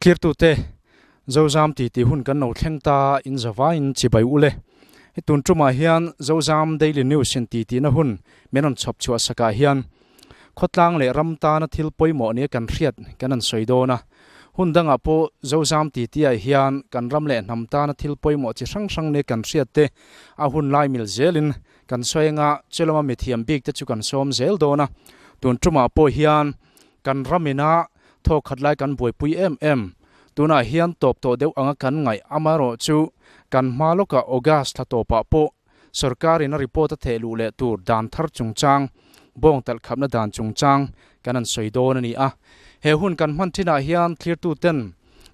Thlirtute, Zozam titi hun kan lo thleng ta in zavaiin chibai u le. He tun tumah hian Zozam Daily News in titina hun min rawn chhawp chhuah sakah hian khawtlang leh ram tana thil pawimawh nia kan hriat kan han sawi dawn a. Hun dangah pawh Zozam titiah hian kan ram leh hnam tana thil pawimawh chi hrang hrang nia kan hriat te a hun lai mil zelin kan sawi anga chulama mithiam bik te chu kan sawm zel dawn a. Tun tumah pawh hian Kan ramina thaw khat lai kan buaipui em em. Tunah hian tawp tawh deuh anga kan ngaih amaherawh chu kan hma lawkah August thla tawpah pawh sorkarin a report a theh luh leh tur dan thar chungchang, bawng talh khapna dan chungchang kan han sawi dawn a ni a. He hun kan hman thinah hian thlirtuten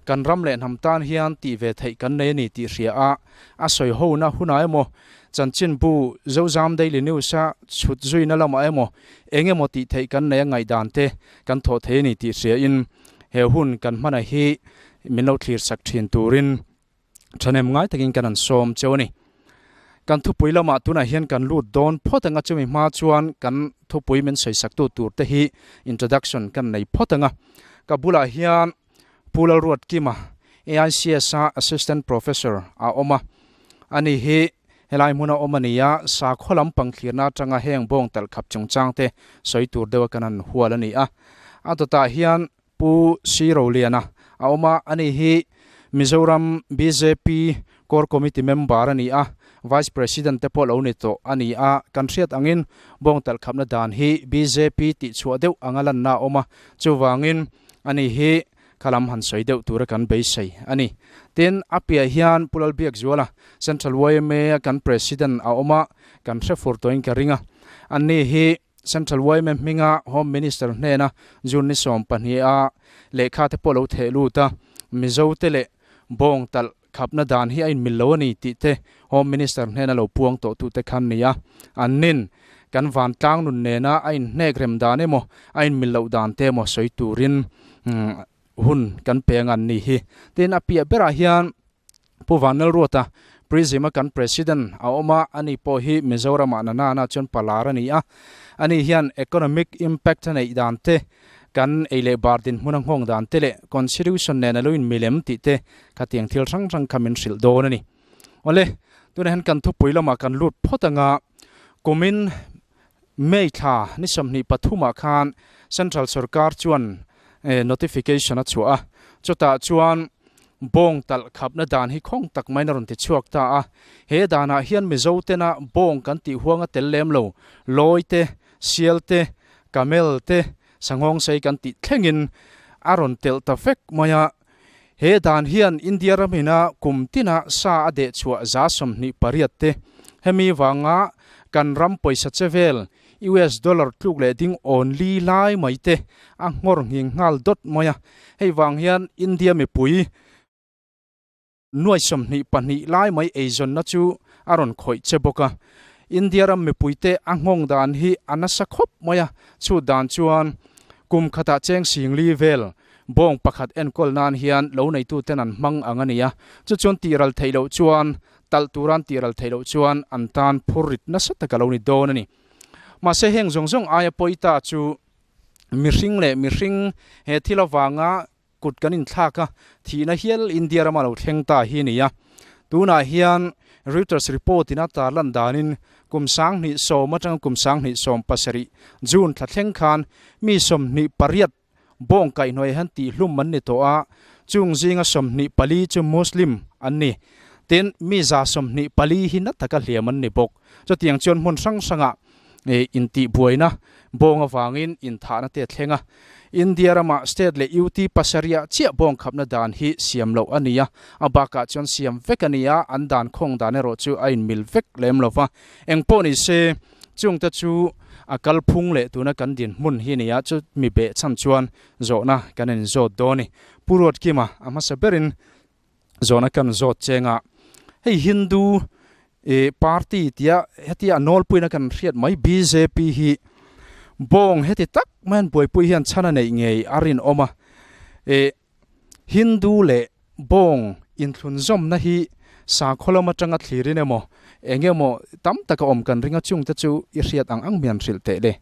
kan ram leh hnam tan hian tih ve theih kan nei a ni tih hria a, a sawi hona hunah emaw, chanchinbu Zozam Daily News-a chhut zuina lamah emaw eng emaw tih theih kan nei a ngaihdan te kan thawh thei a ni tih hriain he hun kan hmana hi min lo thlir sak thin turin thahnem ngai takin kan han sawm cheu a ni. Kan thupui lamah tunah hian kan lut dawn phawt anga chumi hma chuan kan thupui min sawisaktu tur te hi introduction kan nei phawt anga ka bulah hian Pu Lalruatkima, AICS-a Assistant Professor a awm a. Ani hi helai hmuna awm a ni a, sakhaw lampang thlirna atanga heng bawng talh khap chungchang te sawi tur deuha kan han hual a ni a. A dawtah hian Pu Si Roliana a awm a, ani hi Mizoram bjp Core Committee member a ni a, Vice President te pawh lo ni tawh a ni a. Kan hriat angin bawng talh khapna dan hi bjp tihchhuah deuh anga lanna a awm a, chuvangin Ani hi kha lam han sawi deuh tura kan beisei a ni. Tin, a piah hian Pu Lalbiakzuala, Central yma a kan President a awm a, kan hre fur tawhin ka ring a. Ani hi Central yma hminga Home Minister hnena June ni 12 a lehkha te pawh lo theh lut a, Mizo te leh bawng talh khapna dan hi a inmil lo a ni tih te Home Minister hnena lo puang tawh tute khan ni a. An nin kan vantlang nun nena a inhnek rem dan emaw a inmil loh dan te emaw sawi turin hun kan pe ang an ni hi. Tin, a piah berah hian Pu Vanlalruata, Prism a kan President a awm a, ani pawh hi Mizoramah nanana chuan palar a ni a. Ani hian economic impact a neih dan te, Kan ei leh bar dinhmun a nghawng dan te leh Constitution nen a lo inmilem tih te khatiang thil hrang hrang kha min hrilh dawn a ni. Awle, tunah hian kan thupui lamah kan lut phawt anga kumin May thla ni 23 ah khan Central Sorkar chuan notification a chhuah a, chutah chuan bawng talh khapna dan hi khawng tak maiin a rawn ti chhuak ta a. He danah hian Mizo tena bawng kan tih huang a tel lem lo, lawi te, Sial te, Camel te, Sanghawng sei kan tih thlengin a rawn telh ta vek mai a. He dan hian India ram ina kum tina sa a deh chhuah 28 te, hemi vanga kan ram pawisa che vel US dollar tluk leh ding awn li lai mai te a nghawr nghing nghal dawt mai a. Hei vang hian India mipui Nuai 22 lai mai eizawnna chu a rawn khawih che bawk a. India ram mipuite a nghawng dan hi a nasa khawp mai a, chhut dan chuan kum khatah cheng 4000 vel bawng pakhat enkawl nan hian lo neituten an hmang ang a ni a, chu chuan tihral theih loh chuan talh tura an tihral theih loh chuan an tan phurrit nasa tak a lo ni dawn a ni. Mahse heng zawng zawng aia pawita chu mihring leh mihring he thil avanga Kut kan inthlak a, thihna hial India rama lo thleng ta hi a ni a. Tunah hian Reuters report in a tarlan danin kum 2010 atanga kum 2017 June thla thleng khan mi 28 bawng kaihhnawih hian tihhlum an ni tawh a, chung zinga 24 chu Muslim an ni. Tin, mi 124 hi na taka hliam an ni bawk. Chutiang chuan hmun hrang hrangah intihbuaina bawng avangin inthahna te a thleng a. India ramah state leh UT pasarih chiah bawng khapna dan hi siam loh a ni a, a bakah chuan siam vek a ni a, an dan khawng dan erawh chu a inmil vek lem lo va. Eng pawh ni se, chungte chu a kalphung leh tuna kan dinhmun hi a ni a, chu mi beh chhan chuan zawhna kan inzawt dawn a ni. Pu Ruatkima a hmasa berin Zawhna kan zawt cheng a, hei Hindu party tia hetia a nawlpuina kan hriat mai bjp hi bawng heti tak mai an buaipui hian chhan a neih ngei a rinawm a, Hindu leh bawng inthlunzawmna hi sakhaw lam atanga thlirin emaw eng emaw tam taka awm kan ring a chungte chu i hriat ang ang mian hrilh teh le.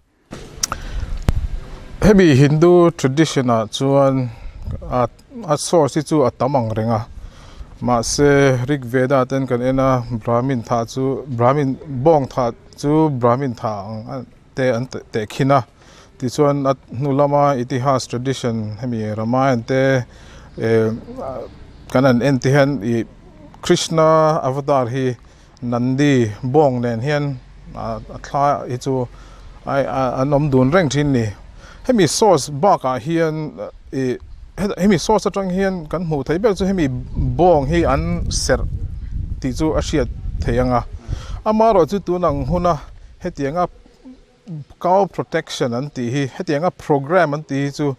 Hemi Hindu tradition ah chuan A a source hi chu a tam ang reng a mahse Rig Veda ten kan en a Brahmin thah chu Brahmin bawng thah chu Brahmin thah ang te an tehkhin a tichuan a hnu lama Itihas tradition hemi Ramayan te eh kan han en te hian ih Krishna avatar hi Nandi bawng nen hian a thla hi chu an awm dun reng thin ni. Hemi source bakah hian ih hemi source atang hian kan hmuh theih ber chu hemi bawng hi an serh tih chu a hriat theih ang a. Amaherawh chu tun ang huna hetianga cow protection an tih hi hetianga program an tih hi chu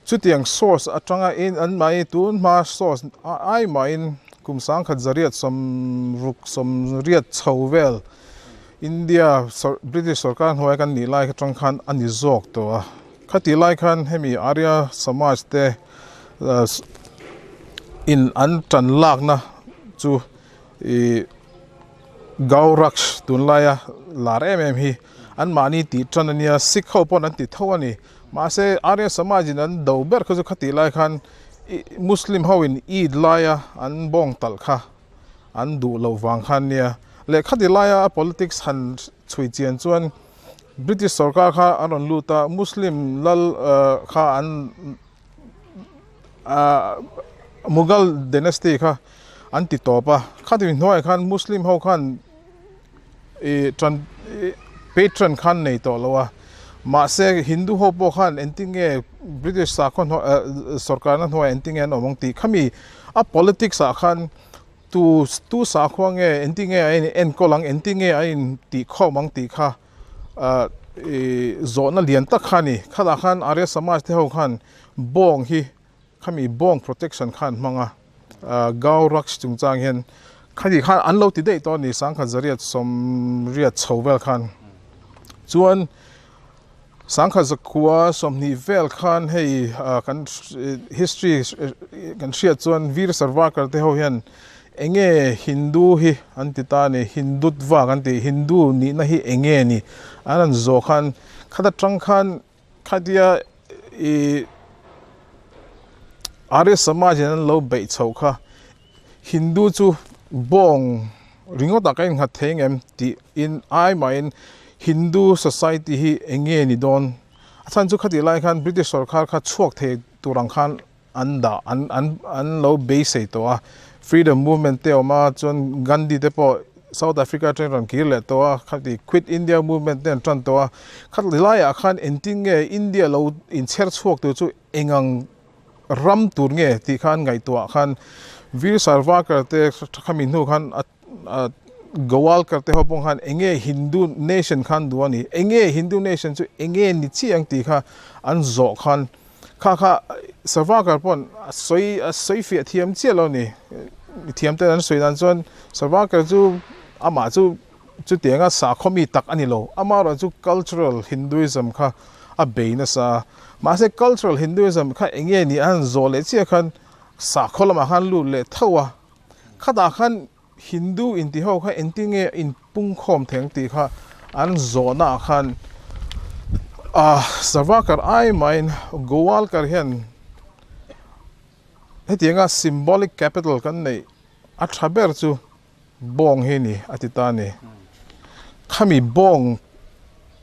chutiang source atanga in an mahni tun hma source ai mahin kum sangkhat zariat sawmruk sawmriat chho vel India British sorkar hnuai kan nih lai atang khan a ni zawk tawh a khatih lai khan hemi Arya Samaj te in an tan lakna chu ih. Gauraksh tunlaia lar em em hi anmahni tih tan a nia, Sikh ho pawn an ti tho a ni. Mahse Arya Samaj in an do ber kha chu khatih lai khan Muslim ho in Eid laia an bawng talh kha an duh loh vang khan nia. Leh khatih laia a politics han chhui chian chuan British sorkar kha an rawn lut a, Muslim lal kha an Mughal dynasty kha an ti tawp a, khati hnuaiah khan Muslim ho khan ih tan ih patron khan nei tawh lo a, mahse Hindu ho pawh khan engtin nge British sakhaw hnuai ah sorkarna hnuaiah engtin nge an awm ang tih khami a politics ah khan tu tu sakhua nge engtin nge a in enkawl ang engtin nge a in tihkhawm ang tih kha. ah ih zawhna lian tak kha a ni khalah khan Arya Samaj te ho khan bawng hi khami bawng protection kha an hmang a ah Gau Raksh chungchang hian khati khan an lo ti daih tawh a ni sangkhat zariat sawmriat chho vel khan chuan sangkhat zakhua sawmhnih vel khan hei ah kan history kan hriat chuan Veer Savarkar te ho hian Enge Hindu hi an ti ta a ni, Hindutva kan tih, Hindu nihna hi enge ni an rawn zawh khan khata tang khan khatia ih Arya Samaj in an lo beih chhoh kha Hindu chu bawng ringawtah ka innghat thei ngem tih in ai mahin Hindu society hi enge ni dawn a chhan chu khatih lai khan British sorkar kha chhuak thei tur ang khan an dah an an an lo beisei tawh a freedom movement te a awm a chuan Gandhi te pawh South Africa atangin rawn kir leh tawh a khati quit India movement te an tan tawh a khati laiah khan engtin nge India lo inchher chhuak tur chu engang ram tur nge tih khan ngaihtuah khan Veer Savarkar te khami hnu khan a a Gowalkar te ho pawh khan enge Hindu nation khan duh a ni enge Hindu nation chu enge ni chiah ang tih kha an zawh khan. Kha kha Savarkar pawn a sawi a sawi fiah thiam chiah lo a ni. Mithiam ten an sawi dan chuan Savarkar chu amah chu chutianga sakhaw mi tak a ni lo. Amaherawh chu cultural Hinduism kha a bei nasa a. Mahse cultural Hinduism kha eng nge ni a han zawh leh chiah khan sakhaw lamah khan lut leh tho a. Khatah khan Hindu inti ho kha engtin nge inpungkhawm thei ang tih kha an zawhna ah khan ah Savarkar ai mahin Gowalkar hian hetianga symbolic capital kan neih a tha ber chu bawng hi a ni a ti ta a ni. Khami bawng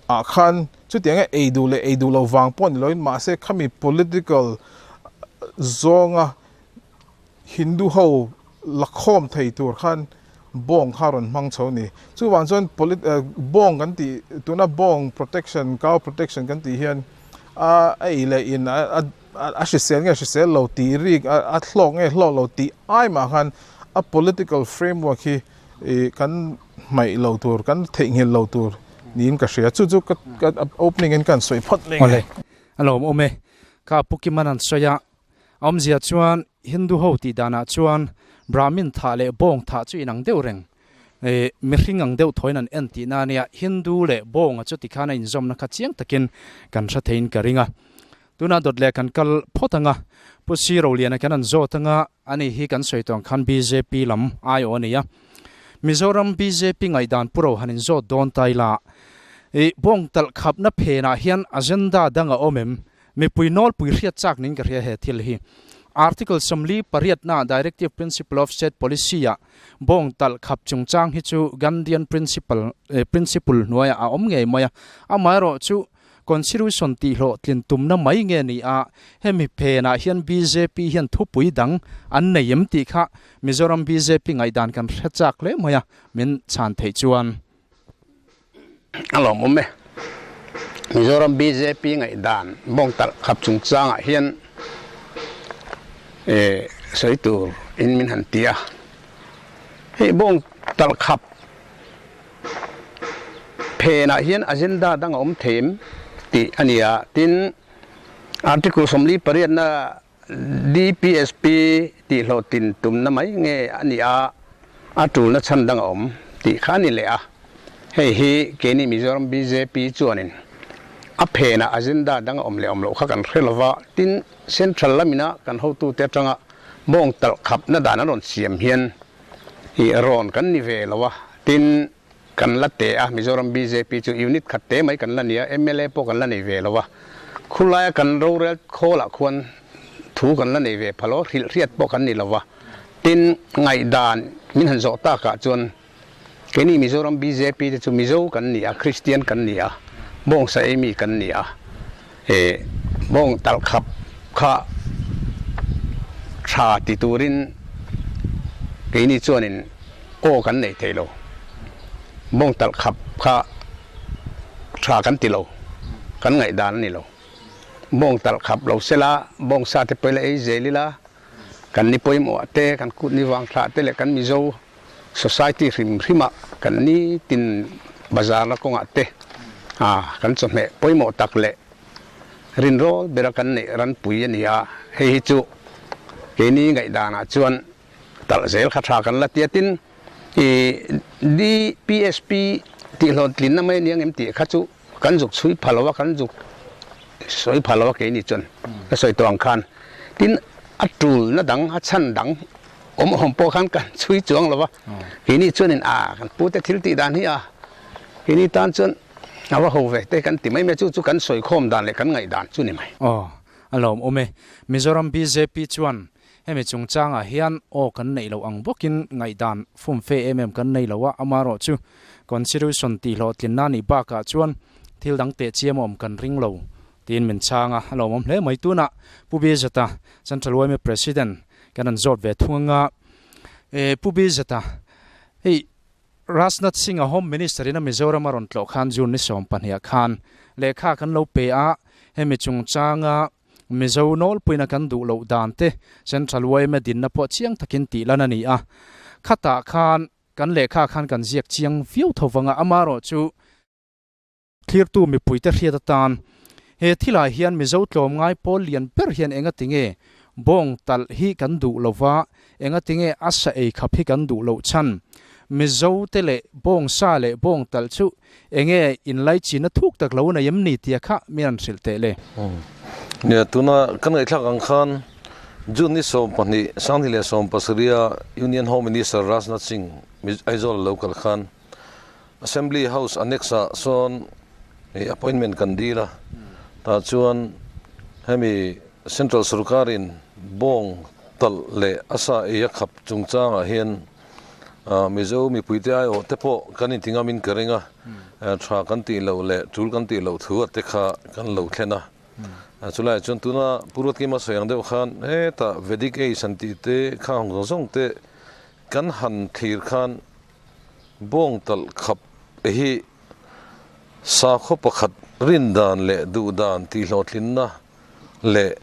ah khan chutianga ei duh leh ei duh loh vang pawh ni loin mahse khami political zawnga Hindu ho la khawm thei tur khan bawng kha rawn hmang chho a ni. Chuvang chuan bawng kan tih tuna bawng protection, cow protection kan tih hian a ei leh in a hrisel nge hrisel lo tih rik a hlawk nge hlawk lo tih ai mah khan a political framework hi kan hmaih lo tur, kan theihnghilh lo tur niin ka hria. Chu chu ka opening in ka han sawi phawt mai nge. A lawmawm e. Kha Pu Kiman an sawi a. A awmzia chuan Hindu ho tih danah chuan Brahmin thah leh bawng thah chu inang deuh reng. Ih mihring ang deuh thawiin an en tihna a nia. Hindu leh bawnga chu tikhan a inzawmna kha chiang takin kan hre theiin ka ring a. Tunah dawt leh kan kal phawt ang a, Pu Si Roliana kan an zawt ang a, ani hi kan sawi tawh ang khan bjp lam aiawh a ni a. Mizoram bjp ngaihdan pu ro han inzawt dawn ta ila, ih bawng talh khapna phenah hian agenda dang a awm em? Mipui nawlpui hriat chak niin ka hria he thil hi. Article 48 na Directive Principle of State Policy ah bawng talh khap chungchang hi chu Gandhian Principle principle hnuaiah a awm ngei mai a. Amaherawhchu Constitution tihhlawhtlin tumna mai nge ni a, hemi phenah hian bjp hian thupui dang an nei em tih kha Mizoram bjp ngaihdan kan hre chak hle mai a, min chhan theih chuan. A lawmawm e. Mizoram bjp ngaihdan bawng talh khap chungchangah hian sawi tur in min han ti a, hei bawng talh khap Phenah hian agenda dang a awm thei em tih a ni a, tin Article 48 na DPSP tih hlawhtlin tumna mai nge a nih a, a tulna chhan dang a awm tih kha a ni leh a. Hei hi keini Mizoram bjp chuanin a phenah agenda dang a awm leh awm loh kha kan hre lova, tin Central lamina kan hotute atanga bawng talh khapna dan an rawn siam hian I rawn kan ni ve lo a, tin kan la te a, Mizoram bjp chu unit khat te mai kan la ni a, mla pawh kan la nei ve lo a, khulaia kan rorel khawlah khuan thu kan la nei ve phalo, hrilh hriat pawh kan ni lo a, tin ngaihdan min han zawh takah chuan keini Mizoram bjp te chu Mizo kan ni a, Kristian kan ni a, bawngsa ei mi kan ni a, e bawng talh khap kha tha ti turin keini chuanin aw kan nei thei lo, bawng talh khap kha tha kan ti lo, kan ngaihdan a ni lo, bawng talh khap lo sela bawng sa te pawh ila ei zel ila kan ni pawimawh te kan kut ni vang thlah te leh kan Mizo Society hrim hrimah kan nitin bazar la kawngah te kan chawhmeh pawimawh tak leh rinrawl bera kan neih ranpui a ni a, hei hi chu keini ngaihdanah chuan talh zel kha tha kan la tia tin i DPSP tihhlawhtlinna mai a ni ang em tih kha chu kan zuk chhui pha lo a, kan zuk sawi pha lo a keini chuan ka sawi tawh ang khan tin a tulna dang a chhan dang awm awm pawh khan kan chhui chuang lo va keini chuanin a kan pute thil tih dan hi a keini tan chuan a va ho ve te kan ti mai mai chu chu kan sawi khawm dan leh kan ngaih dan chu ni mai. Aw a lawm awm e. Mizoram bjp chuan hemi chungchangah hian aw kan neih loh ang bawkin ngaihdan fumfe em em kan nei lo a, amaherawh chu Constitution tihhlawhtlinna nih bakah chuan thil dang teh chiam awm kan ring lo tiin min chhang a, a lawmawm hle mai. Tunah Pu Bizata, Central yma President kan han zawt ve thung anga, e Pu Bizata, hei Rajnath Singh-a Home Minister in a Mizoram a rawn tlawh khan June ni 12 ah khan lehkha kan lo pe a, hemi chungchanga Mizo nawlpuina kan duh loh dan te Central yma dinna pawh chiang takin tih lan a ni a, khatah khan kan lehkha khan kan ziak chiang viau tho vang a, amaherawhchu thlirtu mipuite hriat atan he thilah hian Mizo tlawmngai pawl lian ber hian engatinge bawng talh hi kan duh lo va, engatinge a sa ei khap hi kan duh loh chhan? Mizo te leh bawng sa leh bawng talh chu enge inlaichina thuk tak lo nei em ni tia kha min han hrilh teh le. Nia, tuna kan ngaihthlak ang khan June ni 12, 2017 a Union Home Minister Rajnath Singh Aizawl a lo kal khan Assembly House Annex-ah sawn hei appointment kan dil a, tah chuan hemi Central Sorkarin bawng talh leh a sa ei a khap chungchangah hian Mizo mipuite aiawh te pawh kan inti ngamin ka ring a, tha kan tih loh leh tul kan tih loh thu te kha kan lo thlen a. Chulaiah chuan tuna Pu Ruatkima sawi ang deuh khan hetah Vedic Age an tih te kha ang zawng zawng te kan han thlir khan Bawng talh khap hi sakhaw pakhat rin dan leh duh dan tihhlawhtlinna leh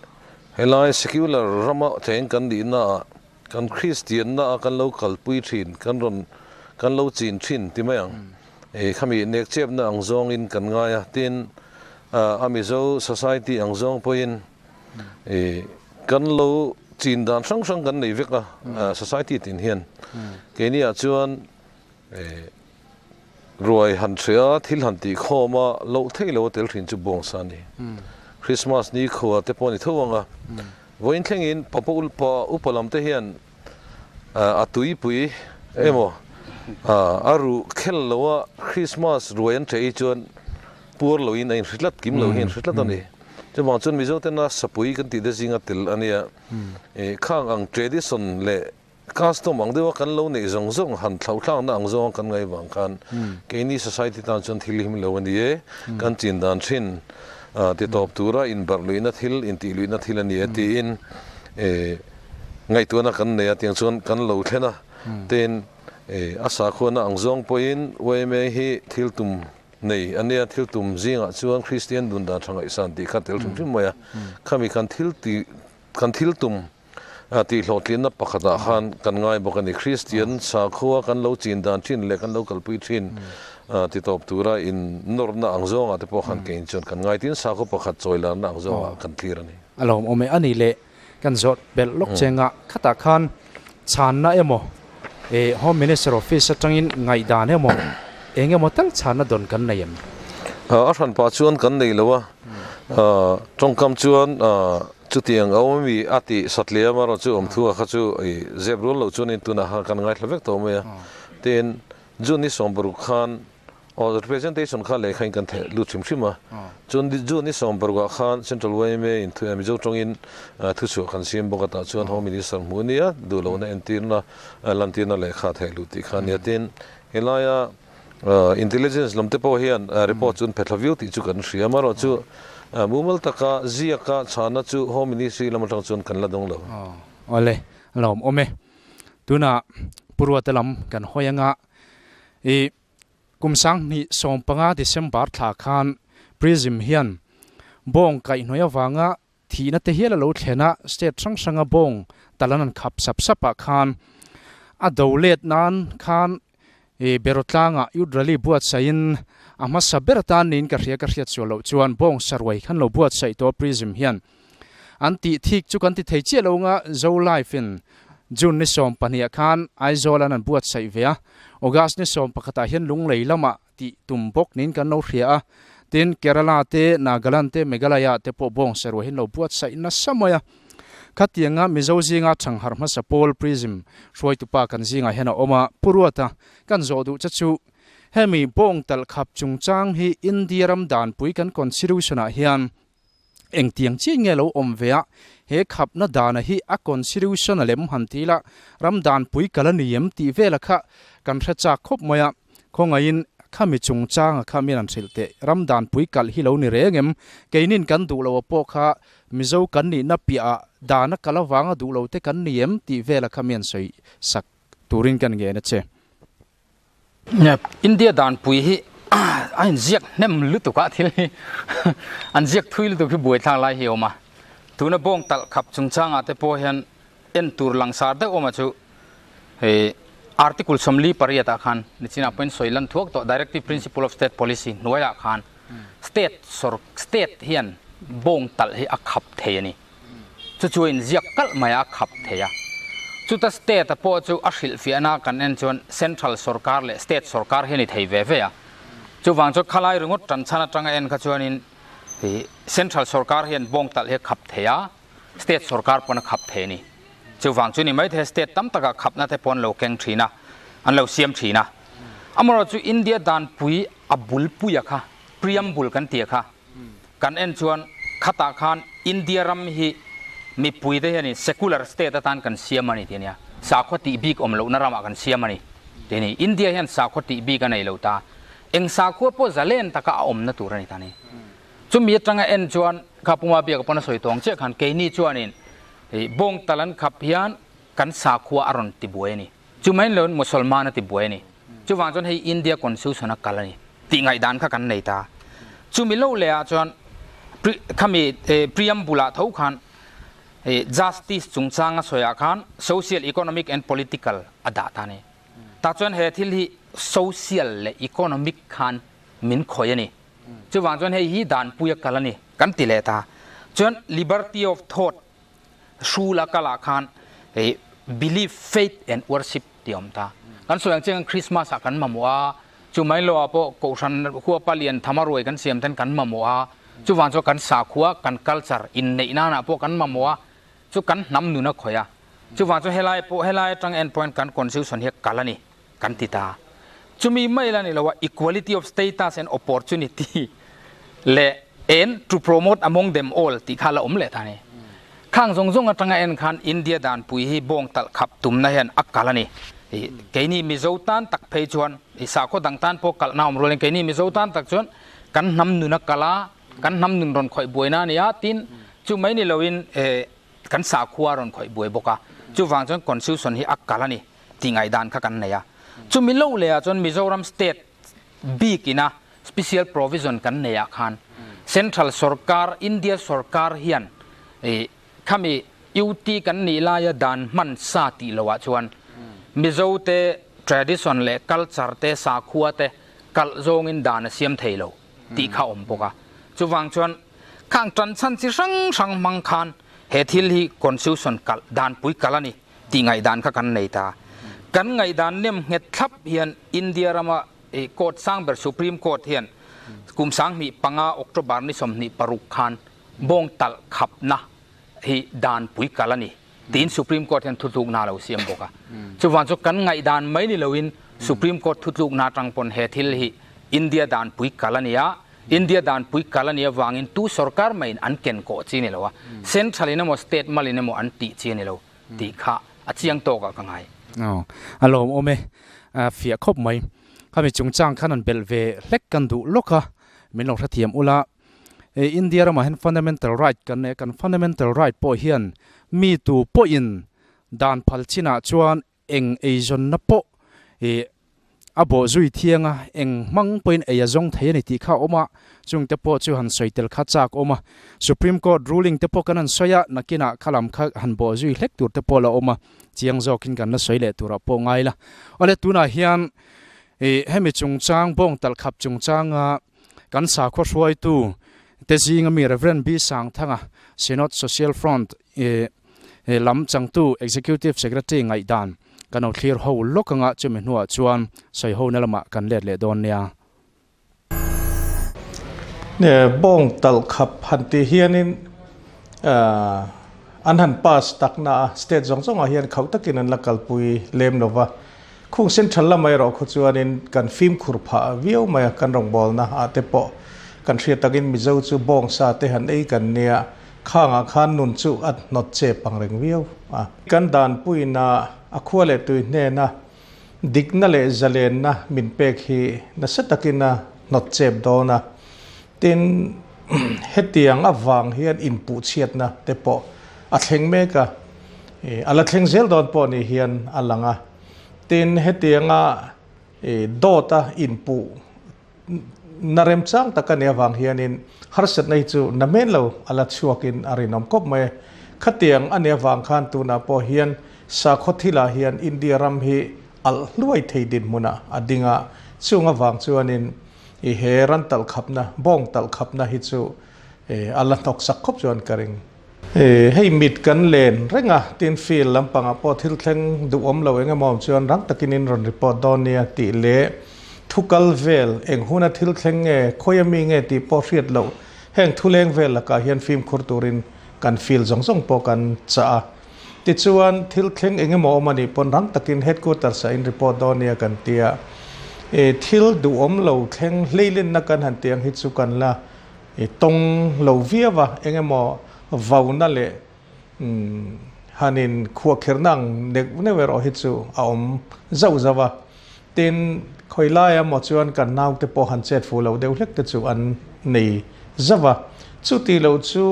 helai secular rama cheng kan nihnaah kan Kristianna a kan lo kalpui thin, kan rawn kan lo chin thin ti mai ang. Khami nekchepna ang zawngin kan ngai a, tin a Mizo society ang zawng pawhin Kan lo chin dan hrang hrang kan nei vek a, society tin hian. Keini ah chuan ruai han hria, thil han tih khawm a, loh theih lo a tel thin chu buangsa a ni. Christmas ni khua te pawh a ni tho ang a, vawiin thlengin papa upa lam te hian a tuipui emaw a ruh khel lo a Christmas ruai an ṭheh hi chuan puar loin a inhri tlat, kim lo hi a inhri tlat a ni. Chuvang chuan Mizo tena sapui kan tih te zinga tel a nia. Khang ang tradition leh custom ang deuha kan lo neih zawng zawng han thlauhthlakna ang zawnga kan ngaih vang khan keini society tan chuan thil him lo a ni e. Kan chin dan thin ti tawp tura inbarh luihna thil, intih luihna thil a ni e tiin ngaihtuahna kan nei a, tiang chuan kan lo thlen a. Tin, a sakhuana ang zawng pawhin yma hi thil tum nei a nia, thil tum zingah chuan Kristian dun dan tha ngaihsan tih kha tel hrim hrim mai a. Khami kan thil tih, kan thil tum tih hlawhtlinna pakhatah khan kan ngai bawk a ni. Kristian sakhua kan lo chin dan thin leh kan lo kalpui thin ti tawp tura in nawrna ang zawngah te pawh khan keiin chuan kan ngai. Tin, sakhaw pakhat chawilarna ang zawngah kan thlir a ni. A lawmawm e a ni le. Kan zawt belh lawk che nga khatah khan chhanna emaw eh Home Minister Office atangin ngaihdan emaw eng emaw tal chhanna dawn kan nei em? A hran pah chuan kan nei lo a, tawngkam chuan chutiang a awm ami a tih satliam erawh chu awm thu a kha chu zep rual loh chuanin tunah khan kan ngaithla vek tawh mai a. Tin, June ni 60 khan Aw representation kha lehkha in kan theh lut hrim hrim a, chuan June ni 60 ah khan Central yma in Mizo tawngin thuchhuah kan siam bawk a, tah chuan Home Minister hmuh a nia, duh lohna entirna lantirna lehkha theh lut tih kha a nia. Tin, helaia intelligence lam te pawh hian report chu an phe thla viau tih chu kan hria, amaherawh chu mumal taka ziaka chhana chu Home Ministry lam atang chuan kan la dawng lo. Awle, a lawmawm e. Tunah Pu Ruata lam kan hawi anga i Kum 2015 December thla khan Prism hian bawng kaihhnawih avanga thihna te hial a lo thlen a, state hrang hranga bawng tal an han khap sap sap ah khan a do let nan khan Berawtlangah Youth Rally buatsaihin a hmasa ber atan niin ka hria ka hriat sual loh chuan bawng saruai khan lo buatsaih tawh Prism hian an tih thik chu kan ti thei chiah lo nga Zo Life in June ni 12 ah khan Aizawl an an buatsaih ve a, August ni 11 ah hian Lunglei lamah tih tum bawk niin kan lo hria a, tin Kerala te, Nagaland te, Meghalaya te pawh bawng serua hian lo buatsaih nasa mai a. Khatianga Mizo zinga Thangharh hmasa Paul Prism hruaitupa kan zingah hian a awm a, Pu Ruata kan zawh duh che chu hemi bawng talh khap chungchang hi India ram danpui kan Constitution ah hian Engtiang chiah nge lo awm ve a, he khapna dana hi a constitution a lem han ti la, ram danpui kal a ni em tih vela kha kan hre chak khawp mai a, khawngaihin khami chungchanga kha min han hrilh teh, ram danpui kalh hi lo ni reng em, keinin kan duh lo a pawh kha Mizo kan nihna piah ah dana kal avanga duh lo te kan ni em tih vela kha mi han sawi sak turin kan ngen a che. India danpui hi a inziak hnem lutuk a thil hi an ziak thui lutuk hi buaithlak lai hi a awm a, tuna bawng talh khap chungchangah te pawh hian en tur langsar deuh awm a chu hei article 48 ah khan nichinah pawhin sawi lan thuak tawh directive principle of state policy hnuaiah khan state sawr state hian bawng talh hi a khap thei a ni. Chu chu a inziak kalh mai a, a khap thei a. Chuta state-a pawh chu a hrilhfiahna kan en chuan central sorkar leh state sorkar hi a ni thei ve ve a. Chuvang chuan khalai ringawt tan chhan atanga en kha chuanin central sorkar hian bawng talh hi a khap thei a, state sorkar pawn a khap thei a ni. Chuvang chu ni maithei state tam takah khapna te pawh an lo keng thin a, an lo siam thin a. Amaherawhchu India danpui a bulpuia kha, preamble kan tia kha, Kan en chuan khatah khan India ram hi mipuite hianin secular state atan kan siam a ni tih a nia. Sakhaw tih bik awm lohna ramah kan siam a ni tih a ni. India hian sakhaw tih bik a nei lo ta. Eng sakhua pawh zalen taka a awmna tur a ni ta ni. Chumi atanga en chuan kha Puma Biaka pawn a sawi tawng chiah khan keini chuanin bawng tal an khap hian kan sakhua a rawn ti buai a ni. Chumai loin Musalman a ti buai a ni. Chuvang chuan hei India Constitution a kal a ni tih ngaihdan kha kan nei ta. Chumi lo leh ah chuan khami preamble ah tho khan justice chungchang a sawi ah khan social, economic and political a dah ta a ni. Tah chuan he thil hi social leh economic khan min khawih a ni. Chuvang chuan hei hi danpui a kal a ni kan ti leh ta. Chuan liberty of thought Hrul a kal ah khan hei belief, faith and worship tih a awm ta. Kan sawi ang chiang Christmas ah kan mamawh a, chu mai lo ah pawh Kohhran khua palian thama ruai kan siam ten kan mamawh a, chuvang chuan kan sakhua, kan culture inneih nan ah pawh kan mamawh a, chu kan hnam nun a khawih a. Chuvang chuan helai pawh helai atang en pawhin kan constitution hi a kal a ni kan ti ta. Chumi mai la ni lo a, equality of status and opportunity leh. And to promote among them all tih kha la awm leh ta a ni. Khang zawng zawng atanga en khan India danpui hi bawng talh khap tumna hian a kal a ni. Keini Mizo tan tak phei chuan sakhaw dang tan pawh kalhna awm rualin keini Mizo tan tak chuan kan hnam nun a kal a, kan hnam nun rawn khawih buaina a ni a, tin chu mai ni loin kan sakhua rawn khawih buai bawk a. Chuvang chuan constitution hi a kal a ni tih ngaihdan kha kan nei a. Chumi lo leh ah chuan Mizoram state bik ina special provision kan nei ah khan central sorkar, India sorkar hian khami UT kan nih laia dan hman sa tih loh ah chuan Mizo te tradition leh culture te sakhua te kalh zawngin dan a siam thei lo tih kha awm bawk a. Chuvang chuan khang tan chhan chi hrang hrang hmang khan he thil hi constitution kalh dan pui kalh a ni tih ngaihdan kha kan nei ta. Kan ngaihdan nem nghet thlap hian India rama Court sang ber Supreme Court hian kum 2005 October ni 26 khan bawng talh khapna hi dan pui kal a ni tiin Supreme Court hian thutlukna a lo siam bawk a. Chuvang chu kan ngaihdan mai ni loin Supreme Court thutlukna atang pawn he thil hi India dan pui kal a ni a, India dan pui kal a nih avangin tu sorkar maiin an ken kawh chi a ni lo a, Central in emaw State malin emaw an tih chi a ni lo tih kha a chiang tawkah ka ngai. Aw, a lawmawm e, fiah khawp mai. Khami chungchang khan an belh ve hlek kan duh lawk a, min lo hrethiam ula. India ramah hian fundamental right kan nei a, kan fundamental right pawh hian mi tu pawhin dan phal chinah chuan eng eizawnna pawh ih a bawh zui thiang a, eng hmang pawhin ei a zawng thei a ni tih kha a awm a, chung te pawh chu han sawi tel kha chak awm a. Supreme Court ruling te pawh kan han sawi a, nakinah kha lam kha han bawh zui hlek tur te pawh la awm a, chiang zawkin kan la sawi leh turah pawh ngai la. Awle tunah hian ih hemi chungchang bawng talh khap chungchanga Kan sakhaw hruaitu te zinga mi Rev. B. Sangthanga, Synod Social Front lam changtu Executive Secretary ngaihdan kan lo thlir ho lawk anga chumi hnuah chuan sawihona lamah kan let leh dawn nia. Bawng talh khap han tih hianin an han pass takna a state zawng zawngah hian khauh takin an la kalpui lem lova. Khung central lamah erawh khaw chuanin kan fimkhur phah viau mai a, kan rawngbawlna ah te pawh kan hriat takin Mizo chu bawngsa te han ei kan nia, khangah khan nun chu a hnawt chep ang reng viau a. Kan danpuina a khua leh tui hnena dikna leh zalenna min pek hi nasa takin a hnawt chep dawn a, tin hetiang avang hian inpuhchhiatna te pawh a thleng mek a, a la thleng zel dawn pawh ni hian a lang a. Tin, hetianga dawta inpuh na remchang tak a nih avang hianin harsatna hi chu na men lo a la chhuakin a rinawm kawp mai a. Khatiang a nih avang khan tunah pawh hian sakhaw thilah hian India ram hi alh hluai thei dinhmunah a ding a, chung avang chuanin i he ran talh khapna, bawng talh khapna hi chu a la hnawksak khawp chuan ka ring. Hei mit kan len reng a, tin field lampangah pawh thil thleng duhawm lo eng emaw awm chuan rang takin in rawn report dawn nia tih leh thu kal vel eng huna thil thleng nge, khawi ami nge tih pawh hriat loh heng thuleng vel lakah hian fimkhur turin kan field zawng zawng pawh kan chah a. Tichuan thil thleng eng emaw awm a nih pawn rang takin headquarters ah in report dawn nia kan ti a. Thil duhawm lo thleng hleilenna kan han tih ang hi chu kan la I tawng lo viau a, eng emaw vauna leh hanin khuahkhirhna ang neuh neuh erawh hi chu a awm zauh zauh a. Tin, khawi laia maw chuan kan naute pawh han chet fuh loh deuh hlek te chu an nei zauh a. Chuti lo chu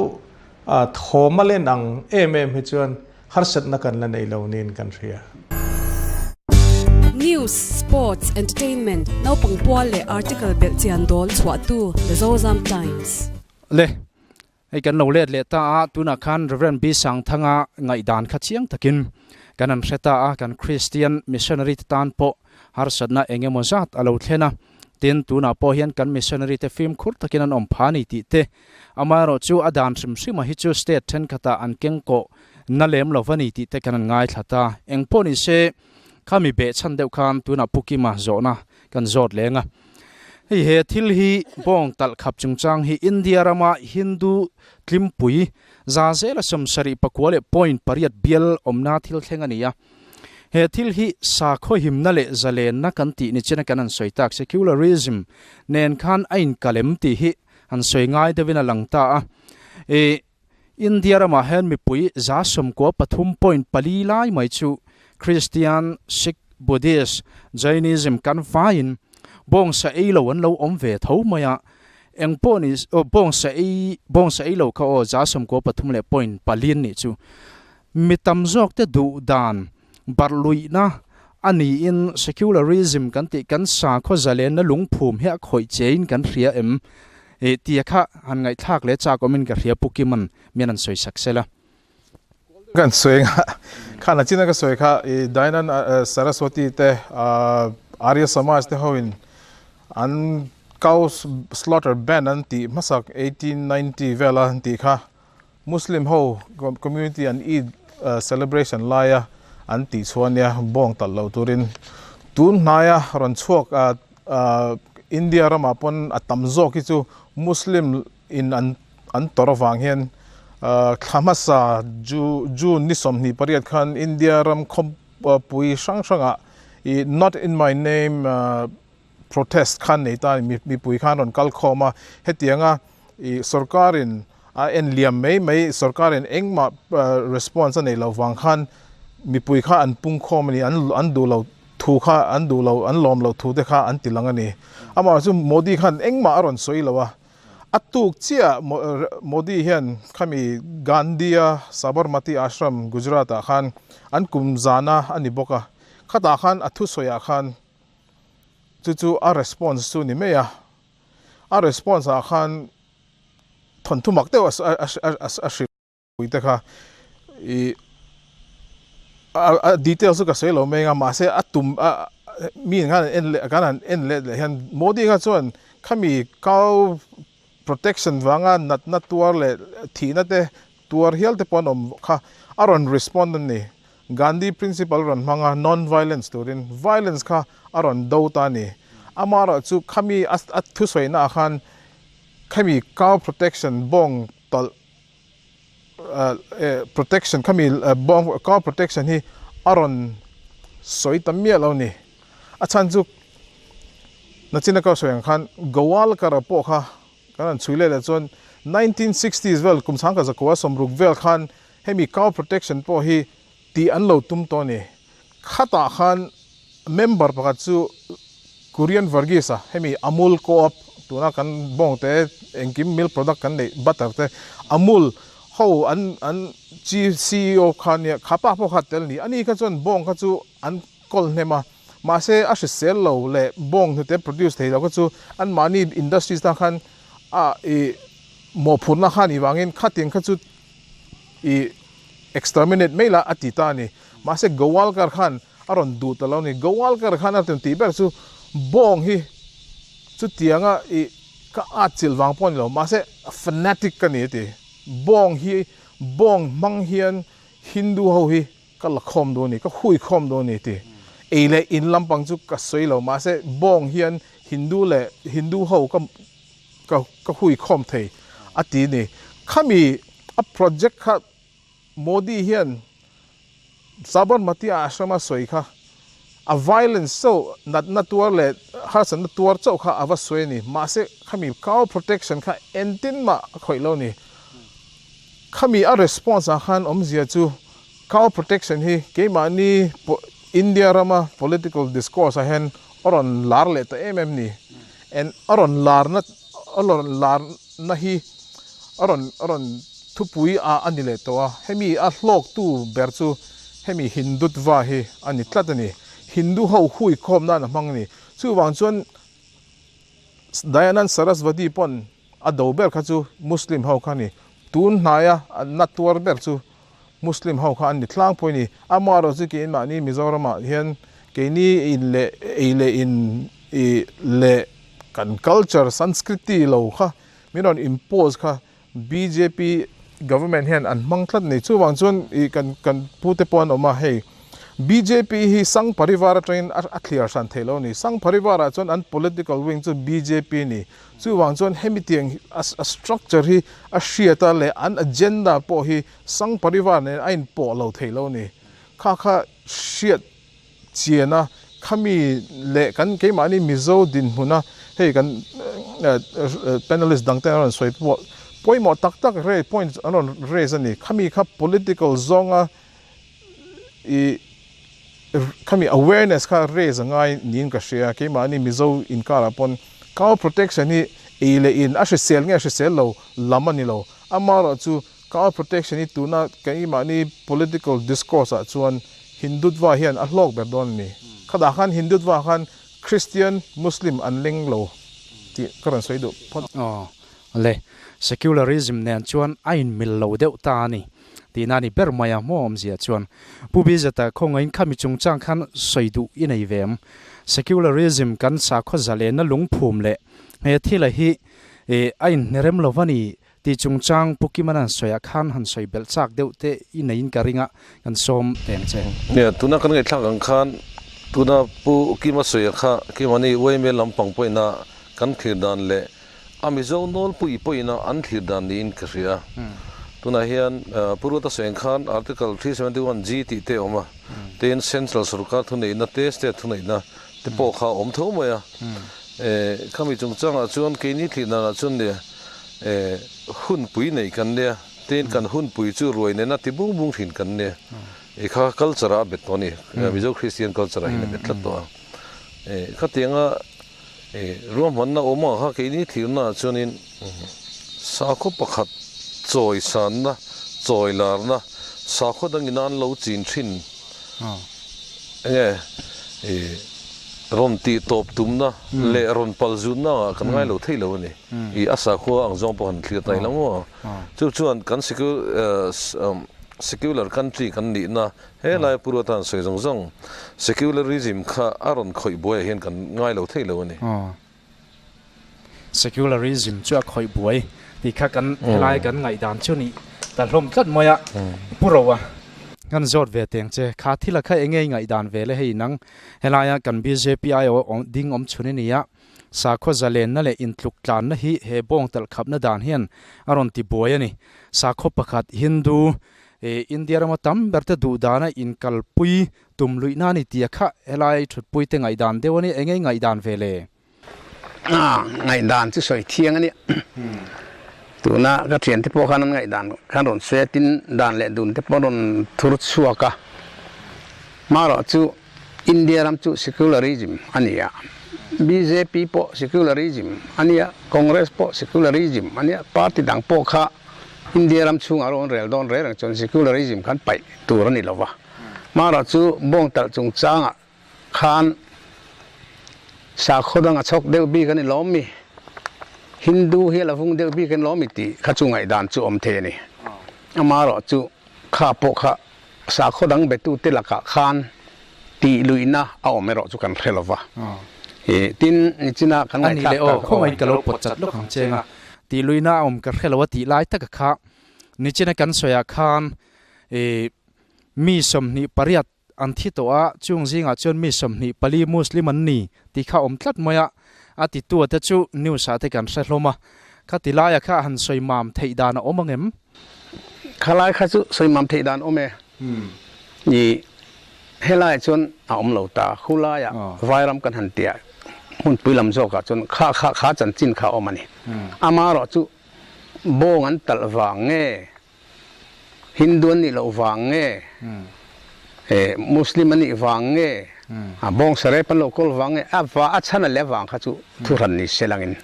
thawm a len ang em em hi chuan harsatna kan la nei lo niin kan hria. News, Sports, Entertainment, naupang pual leh article belh chian dawl chhuahtu The Zozam Times. Le, hei kan lo let leh ta a, tunah khan Rev. B. Sangthanga ngaihdan kha chiang takin kan han hre ta a, kan Kristian missionary te tan pawh harsatna eng emaw zat a lo thlen a, tin tunah pawh hian kan missionary te fimkhur takin an awm pha a ni tih te, amaherawh chu a dan hrim hrim a hi chu state thenkhatah an kengkawh na lem lo va ni tih te kan han ngaithla ta. Eng pawh ni se, khami beh chhan deuh khan tunah Pu Kima zawhna kan zawt leng a. Hei he thil hi bawng talh khap chungchang hi India rama Hindu tlimpui za zela 74 leh point pariat bial awmna thil thleng a ni a. He thil hi sakhaw himna leh zalenna kan tih ni china kan han sawi tak secularism nen khan a inkalem tih hi han sawi ngai deuhin a lang ta a. Ih India ramah hian mipui 93.4 lai mai chu Christian, Sikh, Buddhist, Jainism kan vaiin bawngsa ei lo an lo awm ve tho mai a. Eng pawh ni aw bawngsa ei bawngsa ei lo kha aw 93.4 nih chu mi tam zawk te duh dan barh luihna a niin secularism kan tih kan sakhaw zalenna lungphum hi a khawih chein kan hria em? Ih tia kha han ngaihthlak leh chak awmin ka hria Pu Kiman mian an sawi sak sela. Kan sawi nga khan a china ka sawi kha i Dayanan Saraswati te Arya Samaj te ho in an cow slaughter ban an tih hmasak 1890 vela an tih kha Muslim ho community an Eid celebration laia an tih chhuah ania bawng talh loh turin tun hnaia rawn chhuak India ramah pawn a tam zawk hi chu Muslim in an an tawrh avang hian thla hmasa June ni 28 khan India ram khawpui hrang hrangah ih not in my name protest khan nei ta mipui khan rawn kal khawm a, hetianga ih sorkarin a en liam mai mai sorkarin engmah response a nei loh vang khan mipui kha an pung khawm a ni, an duh lo thu kha an duh lo an lawm loh thu te kha an ti lang a ni. Amaherawhchu chu Modi khan engmah a rawn sawi lo a, a tuk chiah Modi hian khami Gandhi-a Sabarmati Ashram Gujarat-ah khan an kum zana a ni bawk a, khatah khan a thusawiah khan Chu chu a response chu ni mai a, a response ah khan thawnthu mak deuh a hrilh pui te kha ih a details chu ka sawi lo mai ang a mahse a tum a mi khan en leh kan han en let leh hian Modi kha chuan khami cow protection vanga natna tuar leh thihna te tuar hial te pawh an awm kha a rawn respond a ni. Gandhi principle rawn hmang a, non-violence turin violence kha a rawn do ta a ni. Amaherawh chu khami a thusawiina ah khan khami cow protection bawng tawlh protection khami bawng cow protection hi a rawn sawi ta miah lo a ni. A chhan chu nachina ka sawi ang khan Gowalkar pawh kha kan han chhui leh leh chuan 1960s vel kum chhangkhat zakua sawmruk vel khan Hemi cow protection pawh hi tih an lo tum tawh a ni. Khatah khan member pakhat chu Kurian Varghese a, hemi Amul Co-op tuna kan bawng te engkim milk product kan neih butter te Amul ho an an ceo kha nia kha pa pawh kha tel a ni. Ani kha chuan bawng kha chu an kawl hnem a, mahse a hrisel lo leh bawng hnute produce thei lo kha chu anmahni industries tan khan a ih mawhphurhna kha a nih vangin khatiang kha chu I exterminate mai la a ti ta a ni. Mahse Gowalkar khan a rawn duh ta lo a ni. Gowalkar khan a rawn tih ber chu bawng hi chutianga i ka at chilh vang pawh a ni lo. Mahse fanatic ka ni a ti. Bawng hi bawng hmang hian Hindu ho hi ka la khawm duh a ni, ka hui khawm duh a ni a ti. Ei leh in lampang chu ka sawi lo. Mahse bawng hian Hindu leh Hindu ho ka ka ka hui khawm thei a ti ni. Khami a project kha Modi hian Sabarmati Ashram a sawi kha a violence chauh natna tuar leh harsatna tuar chauh kha a va sawi a ni. Mahse khami cow protection kha entin mah a khawih lo ni. Khami a response ah khan awmzia chu cow protection hi keimahni India rama political discourse ah hian a rawn lar leh ta em em ni. En a rawn larna a rawn larna hi a rawn a rawn thupui a a ni leh tawh a, hemi a hlawktu ber chu hemi Hindutva hi a ni tlat a ni. Hindu ho hui khawm nan a hmang a ni. Chuvang chuan Dayanand Saraswati pawn a do ber kha chu Muslim ho kha a ni. Tun hnaia na tuar ber chu Muslim ho kha an ni tlangpui a ni. Amaherawh chu keimahni Mizoramah hian keini in leh ei leh in i leh kan culture Sanskriti lo kha min rawn impose kha bjp government hian an hmang tlat a ni. Chuvang chuan i kan kan pute pawh an awm a, hei bjp hi Sangh Parivar atangin a thliar hran theih lo a ni. Sangh Parivar ah chuan an political wing chu bjp a ni. Chuvang chuan hemi tiang a structure hi a hriat a leh an agenda pawh hi Sangh Parivar nen a inpawh lo thei lo a ni. Kha kha hriat chian a, khami leh kan keimahni Mizo dinhmuna Hei kan panelist dang ten an rawn sawi pawh pawimawh tak tak raise points an rawn raise a ni. Khami kha political zawnga i khami awareness kha raise a ngai niin ka hria. Keimahni Mizo inkarah pawn cow protection hi ei leh in a hrisel nge a hrisel lo lam a ni lo. Amaherawhchu cow protection hi tuna keimahni political discourse ah chuan Hindutva hian a hlawk ber dawn a ni. Khatah khan Hindutva khan Christian, Muslim an leng lo tih ka rawn sawi duh phawt. Aw le, secularism nen chuan a inmil lo deuh ta a ni tihna a ni ber mai a, maw awmzia chuan. Pu Bizata khawngaiin khami chungchang khan sawi duh i nei ve em? Secularism kan sakhaw zalenna lungphum leh he thila hi a inhnerem lo va ni Tih chungchang Pu Kimana'n sawiah khan han sawi belh chak deuh te i neiin ka ring a, kan sawm teng che. Nia, tuna kan ngaihthlak ang khan tuna Pu Kima sawiah kha Kimani uaime lampang pawhina kan thlir dan leh a Mizo nawlpui pawhina an thlir dan niin ka hria. Tunah hian Pu Ruata sawi ang khan Article 371G tih te a awm a, tin Central sorkar thuneihna te State thuneihna te pawh kha a awm tho mai a. Khami chungchangah chuan keini thlir danah chuan nia, Hunpui nei kan nia, tin kan hunpui chu ruai nena ti bung bung thin kan nia. I kha culture ah a bet tawh a ni, Mizo Christian culture ah hian a bet tlat tawh a. Khatianga ruahmanna awm ang kha keini thirna ah chuanin sakhaw pakhat chawi sanna, chawi larna, sakhaw dangin an lo chin thin Enge i rawn tih tawp tumna leh rawn pal zutna angah kan ngai lo thei lo a ni. I a sakhua ang zawng pawh han thlir ta ila maw? Chu chuan kan secular country kan nihna helai pur atan sawi zawng zawng secularism kha a rawn khawih buaiah hian kan ngai lo thei lo a ni. Secularism chu a khawih buai tih kha kan helai kan ngaihdan chu nih ta hlawm tlat mai a, Pu Roa. Kan zawt ve teng che, kha thil a kha enge i ngaihdan ve le hei nang helaia kan bjp ai aw ding awm chhun i ni a, sakhaw zalenna leh intluk tlanna hi he bawng talh khapna dan hian a rawn ti buai a ni. Sakhaw pakhat Hindu, India rama tam ber te duh dana inkalpui tum luihna a ni tia kha helai thutpui te ngaihdan deuh a ni, enge i ngaihdan ve le? A ngaihdan chu sawi thiang a nia. Tuna ka thiante pawh khan an ngaihdan khan rawn sawi a, tin dan leh dun te pawh rawn thur chhuak a. Marawh chu India ram chu secularism a ni a, bjp pawh secularism a ni a, Congress pawh secularism a ni a, party dang pawh kha India ram chhungah rawn rel dawn reng reng chuan secularism khan paih tur a ni lo va. Marawh chu bawng talh chungchangah Khan sakhaw dang a chhawk deuh bik a ni lawm mi? Hindu hi a la vung deuh bik a ni lawm mi tih kha chu ngaihdan chu awm thei a ni. Amaherawh chu kha pawh kha sakhaw dang betute lakah khan tih luihna a awm erawh chu kan hre lo va. Tin, nichina kan A nih ngaihthlak leh aw, tak khawngaih in ka lo pawt chat lawk ang che nga, tih luihna a awm ka hre lo a tih lai taka kha nichina kan sawiah khan mi 28 An thi tawh a, chung zingah chuan mi 24 Muslim an ni tih kha awm tlat mai a, a titu te chu news ah te kan hre hlawm a, kha ti laia kha han sawi mam theih dan a awm ang em? Kha lai kha chu sawi mam theih dan awm e. Ni helaiah chuan a awm lo ta, khu laiah Vairam kan han tia hmunpui lam zawkah chuan kha kha kha chanchin kha a awm a ni. Amaherawh chu bawng an talh vang nge? Hindu an nih loh vang nge, Muslim an nih vang nge, bawng sarep an lo kawl vang nge, a va a chhan a leh vang kha chu thuhran ni se langin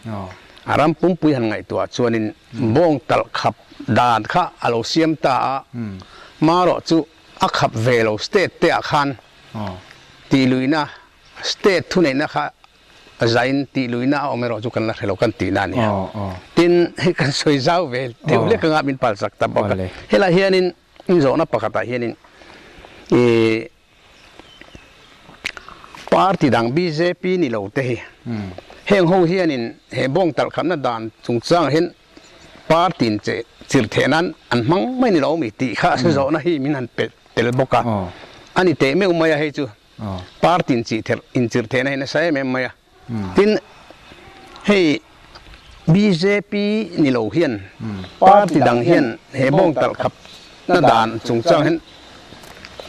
a ram pumpui han ngaihtuah chuanin bawng talh khap dan kha a lo siam ta a, marawh chu a khap ve lo state te ah khan tih luihna state thuneihna kha A zain tih luihna a awm erawh chu kan la hre lo kan tihna a nia. Tin, hei kan sawi zau ve deuh hlek anga min palsak ta bawk a. Helaiah hianin inzawhna pakhatah hianin ih party dang bjp ni lo te hi heng ho hianin he bawng talhkhatna dan chungchangah hian party in che chirh theh nan an hmang mai ni lo mi tih kha zawhna hi min han pe tel bawk a. A ni teh meuh mai a hei chu. Party in chih therh in chirh thehna hi nasa em em mai a. Tin, hei bjp ni lo hian party dang hian he bawng talh khap na dan chungchang hian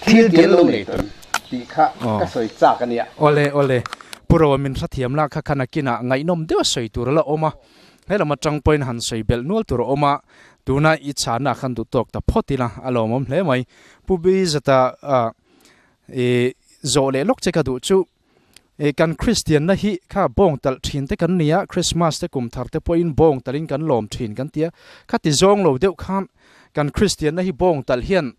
thil tel lo nei tawn tih kha ka sawi chak a nia. Awle awle. Pu Roa min hrathiam la kha khan a kinah ngaihnawm deuh a sawi tur a la awm a, helam atang pawhin han sawi belh nual tur a awm a, tuna i chhanna khan duh tawk ta phawt ila a lawmawm hle mai. Pu Bizata i zawh leh lawk che ka duh chu i kan Kristianna hi kha bawng talh thin te kan ni a, Christmas te kum thar te pawhin bawng talhin kan lawm thin kan ti a, khati zawng lo deuh khan kan Kristianna hi bawng talh hian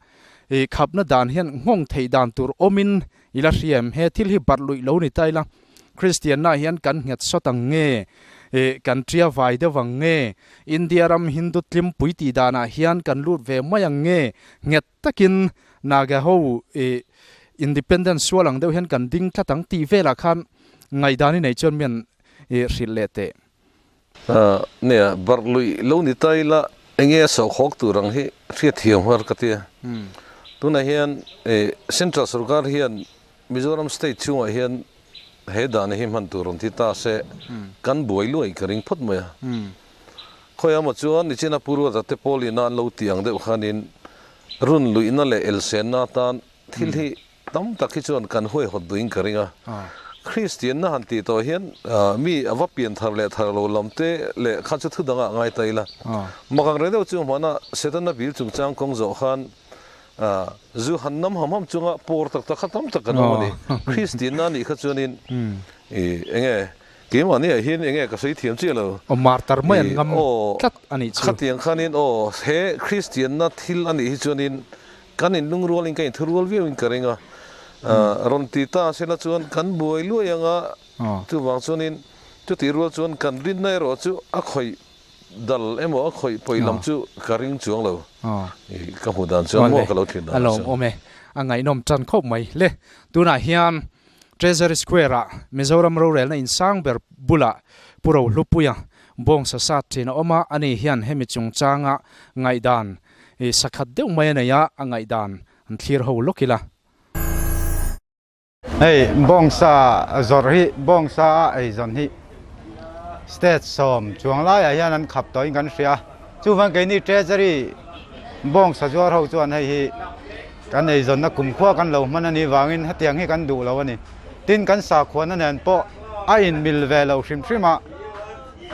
i khapna dan hian nghawng theih dan tur awmin I la hriam, he thil hi barh luih lo ni ta ila, Kristianna hian kan nghet sawt ang nge, ih kan tia vai deuh ang nge, India ram Hindu tlimpui tih danah hian kan lut ve mai ang nge, nghet takin Naga ho ih independence sual ang deuh hian kan ding tlat ang tih velah khan ngaihdan i nei chuan mian ih hrilh leh teh. Nia, barh luih lo ni ta ila enge a sawhkhawk tur ang hi hriatthiam har ka ti a. Tunah hian Central sorkar hian Mizoram state chhungah hian he dan hi hman tur rawn ti ta se kan buai luai ka ring phawt mai a. Khawiah maw chuan nichina Pu Ruata te pawlina an lo tih ang deuh khanin run luihna leh elsenna atan thil hi Tam tak hi chuan kan huaihawt duhin ka ring a. Kristianna han tih tawh hian mi a va pian thar leh thar lo lam te leh kha chu thu dangah ngai ta ila. Mak ang reng deuh chu hmana Setana bil chungchang kawng zawh khan zu han nam ham ham chunga pawr tak tak kha tam tak kan awm a ni. Kristianna anih kha chuanin enge keimahniah hian enge ka sawi thiam chiah lo. Aw martar mai an ngam tlat a nih chu. Khatiang khanin aw he Kristianna thil anih hi chuanin Kan inlungrualin ka inthurual viauin ka ring a, rawn ti ta sela chuan kan buai luai ang a, chuvang chuanin chutih rual chuan kan rinna erawh chu a khawih dal emaw a khawih pawi lam chu ka ring chuang lo, ka hmuh dan chuan maw ka lo thlir dan chuan. A lawm awm e, a ngaihnawm tan khawp mai le. Tunah hian Treasury Square-ah Mizoram rorelna insang ber bulah Pu Rohlupuia bawngsa sat thin a awm a, ani hian hemi chungchanga ngaihdan I sakhat deuh mai a nei a, a ngaihdan an thlir ho lawk ila. Hei bawngsa zawrh hi bawngsa a eizawn hi state sawm chuang laiah hian an khap tawhin kan hria a, chuvang keini treasury bawngsa zuar ho chuan hei hi kan eizawnna kumkhua kan lo hman a nih vangin hetiang hi kan duh lo a ni. Tin kan sakhuana nen pawh a inmil ve lo hrim hrim a.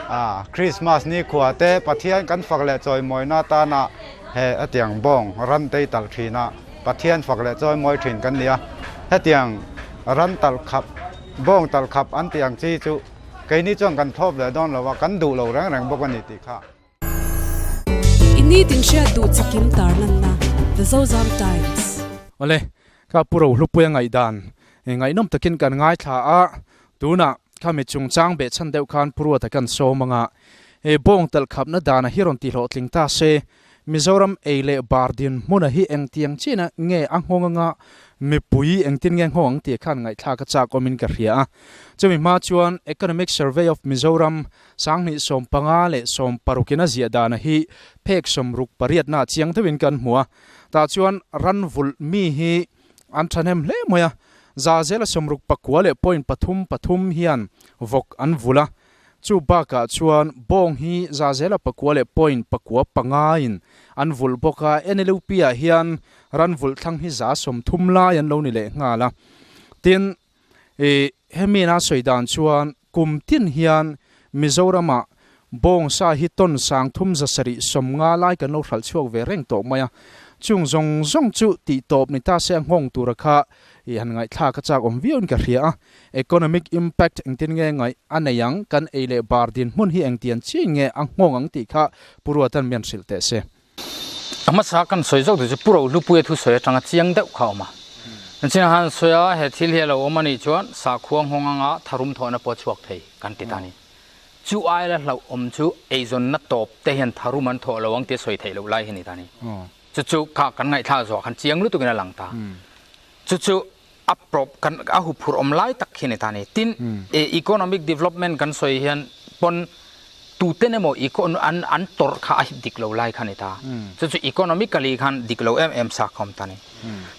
A Christmas ni khua te Pathian kan fak leh chawimawina atana he hetiang bawng ran te talh thin a, Pathian fak leh chawimawi thin kan ni a, hetiang ran talh khap, bawng talh khap an tih ang chi chu keini chuan kan thlawp leh dawn lo a, kan duh lo reng reng bawk a ni tih kha. I nitin hriat duh chikim tarlanna The Zozam Times. Awle, ka Pu Rohlupuia ngaihdan ngaihnawm takin kan ngaithla a, Tunah khami chungchang behchhan deuh khan Pu Ruata kan sawm anga he bawng talh khapna dana hi rawn tihhlawhtling ta se, Mizoram ei leh bar dinhmuna hi engtiang chin nge a nghawng anga mipui engtin nge nghawng ang tih khan ngaihthlak a chak awmin ka hria a. Chumi hma chuan Economic Survey of Mizoram sanghnih 15 leh 60 in a ziah dana hi phek 68 na chiang deuhin kan hmu a, tah chuan ran vulh mi hi An thahnem hle mai a, za zela 69 leh point pathum pathum hian vawk an vulh a, chu bakah chuan bawng hi za zela pakua leh point pakua panga in an vulh bawk a, NLUP ah hian ran vulh thlang hi za 30 lai an lo ni leh nghal a. Tin, ih hemi ina sawi dan chuan kum tin hian Mizoramah bawng sa hi ton 3750 lai kan lo hralh chhuak ve reng tawh mai a, chung zawng zawng chu tih tawp ni ta se a nghawng tura kha ih han ngaihthlak a chak awm viauin ka hria a, economic impact engtin nge ngaih a nei ang, kan ei leh bar dinhmun hi engtiang chiin nge a nghawng ang tih kha Pu Ruatan mian hrilh teh se. A hmasa kan sawi zawk chu Pu Rohlupuia thusawi atanga chiang deuh kha a awm a. Engchin han sawi a, he thil hi a lo awm a nih chuan sakhua nghawng anga tharum thawhna pawh a chhuak thei kan ti ta a ni. Chu aila hlauhawm chu eizawnna tawp te hian tharum an thawh lo ang tih a sawi theih loh lai hi a ni ta a ni. Chu chu kha kan ngaihthlak zawh khan chiang lutukin a lang ta. Chu chu a prop kan a huphurh awm lai tak hi a ni ta a ni. Tin, economic development kan sawi hian pawn tuten emaw econ an an tawrh kha a hip dik lo lai kha a ni ta. Chu chu economically khan dik lo em em sa kha awm ta a ni.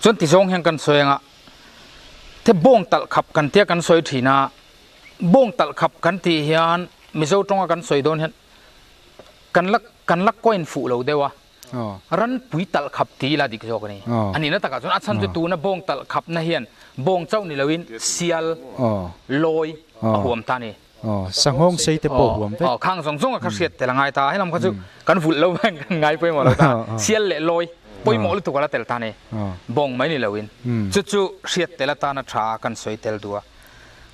Chuan tizawng hian kan sawi anga te bawng talh khap kan tia kan sawi thin a, bawng talh khap kan tih hian Mizo tawnga kan sawi dawn hian kan la kan la coin fuh lo deuh a. Ran pui talh khap ti ila dik zawk a ni. A nihna takah chuan a chhan chu tuna bawng talh khapna hian bawng chauh ni loin sial, lawi a huam ta a ni. Sanghawng sei te pawh huam vek. Khang zawng zawng a kha hriat tel a ngai ta. Helam kha chu kan vulh lo vek kan ngai pawimawh lo ta. Sial leh lawi pawimawh lutuk a la tel ta a ni. Bawng mai ni loin. Chu chu hriat tel atana tha kan sawi tel duh a.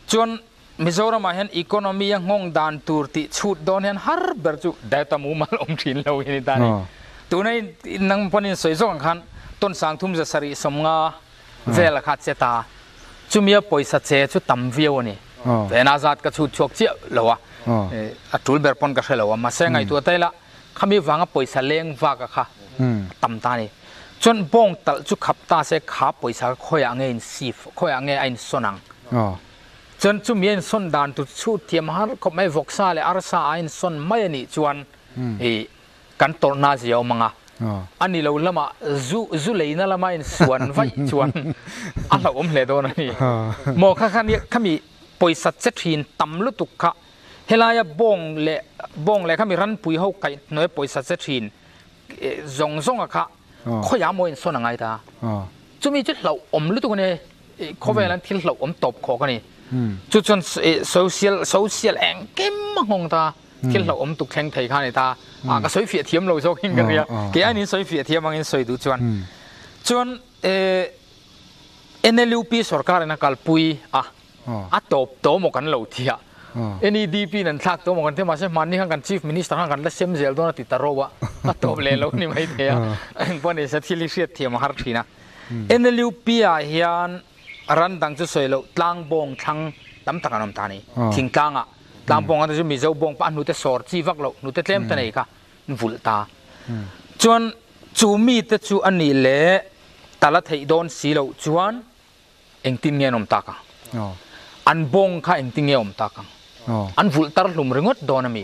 Chuan Mizoramah hian economy a nghawng dan tur tih chhut dawn hian har ber chu data mumal awm thin lo hi a ni ta a ni. Tuna nang pawn in sawi zawk ang khan tawn sang thum za sarih sawmnga vel a kha che ta. Chumia pawisa che chu tam viau a ni. Vena zat ka chhut chhuak chiah lo a, a tul ber pawn ka hre lo a, mahse ngaihtuah ta ila khami vanga pawisa leng vak a kha a tam ta a ni. Chuan bawng talh chu khap ta se kha pawisa kha khawiah nge in sif, khawiah nge a insawn ang? Chuan chumi a insawn dan tur chu thiam har khawp mai, vawksa leh arsa a insawn mai a nih chuan i kan tawrhna zia awm ang a, a ni lo lamah zu zu leina lama insuan vaih chuan a hlauhawm hle dawn a ni. Maw kha kha nia khami pawisa che thin tam lutuk kha helaia bawng leh bawng leh khami ranpui ho kaih hnuai pawisa che thin zawng zawnga kha khawiah maw insawn a ngai ta. Chumi chu hlauhawm lutuk a ni. Khawvel an thil hlauhawm tawp khawk a ni. Chu chuan social social engkim a nghawng ta. Thil hlauhawm tuk thleng thei kha a ni ta. Ka sawi fiah thiam lo zawk in ka ria. Kei aiin in sawi fiah thiam angin sawi duh chuan. Chuan NLUP sorkar in a kalpui a. A tawp tawh maw kan lo thi a. NEDP in an thlak tawh maw kan ti a, mahse hmanni khan kan Chief Minister khan kan la sem zel dawn a ti ta ro a, a tawp leh lo ni mai thei a. Engpawh ni se thil hi hriat thiam a har thin a. NLUP ah hian ran dang chu sawi loh tlangbawng thlang tam tak an awm ta a ni. Thingtlang ah tlangbawng an chu Mizo bawng pah hnute sawr chi vak loh hnute tlem ta nei kha an vulh ta. Chuan chu mite chu a nih leh tala theih dawn si loh chuan Engtin nge an awm tak ang? An bawng kha engtin nge awm tak ang? An vulh tar hlum ringawt dawn a mi?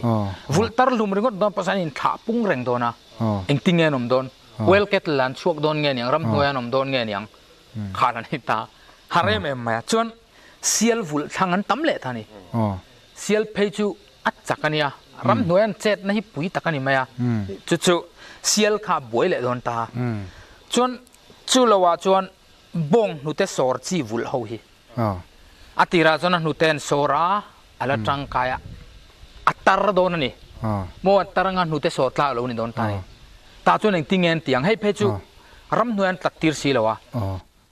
Vulh tar hlum ringawt dawn pasal an inthlah pung reng dawn a, engtin nge an awm dawn? Well cattle an chhuak dawn nge niang? Ramhnuai an awm dawn nge niang? Khan an hit ta har em em mai a. Chuan sial vulh thlang an tam leh ta a ni. Sial phei chu a chak a nia, ramhnuai an chetna hi pui tak a ni mai a. Chu chu sial kha a buai leh dawn ta. Chuan chu loah chuan Bawng hnute sawr chi vulh ho hi. A tirah chuan a hnute an sawr a, a la tangkai a, a tar dawn a ni. Maw a tar anga hnute sawr tlak lo ni dawn ta ni. Tah chuan engtin nge an ti ang? Hei phei chu ramhnuai an tlat tir si lo a.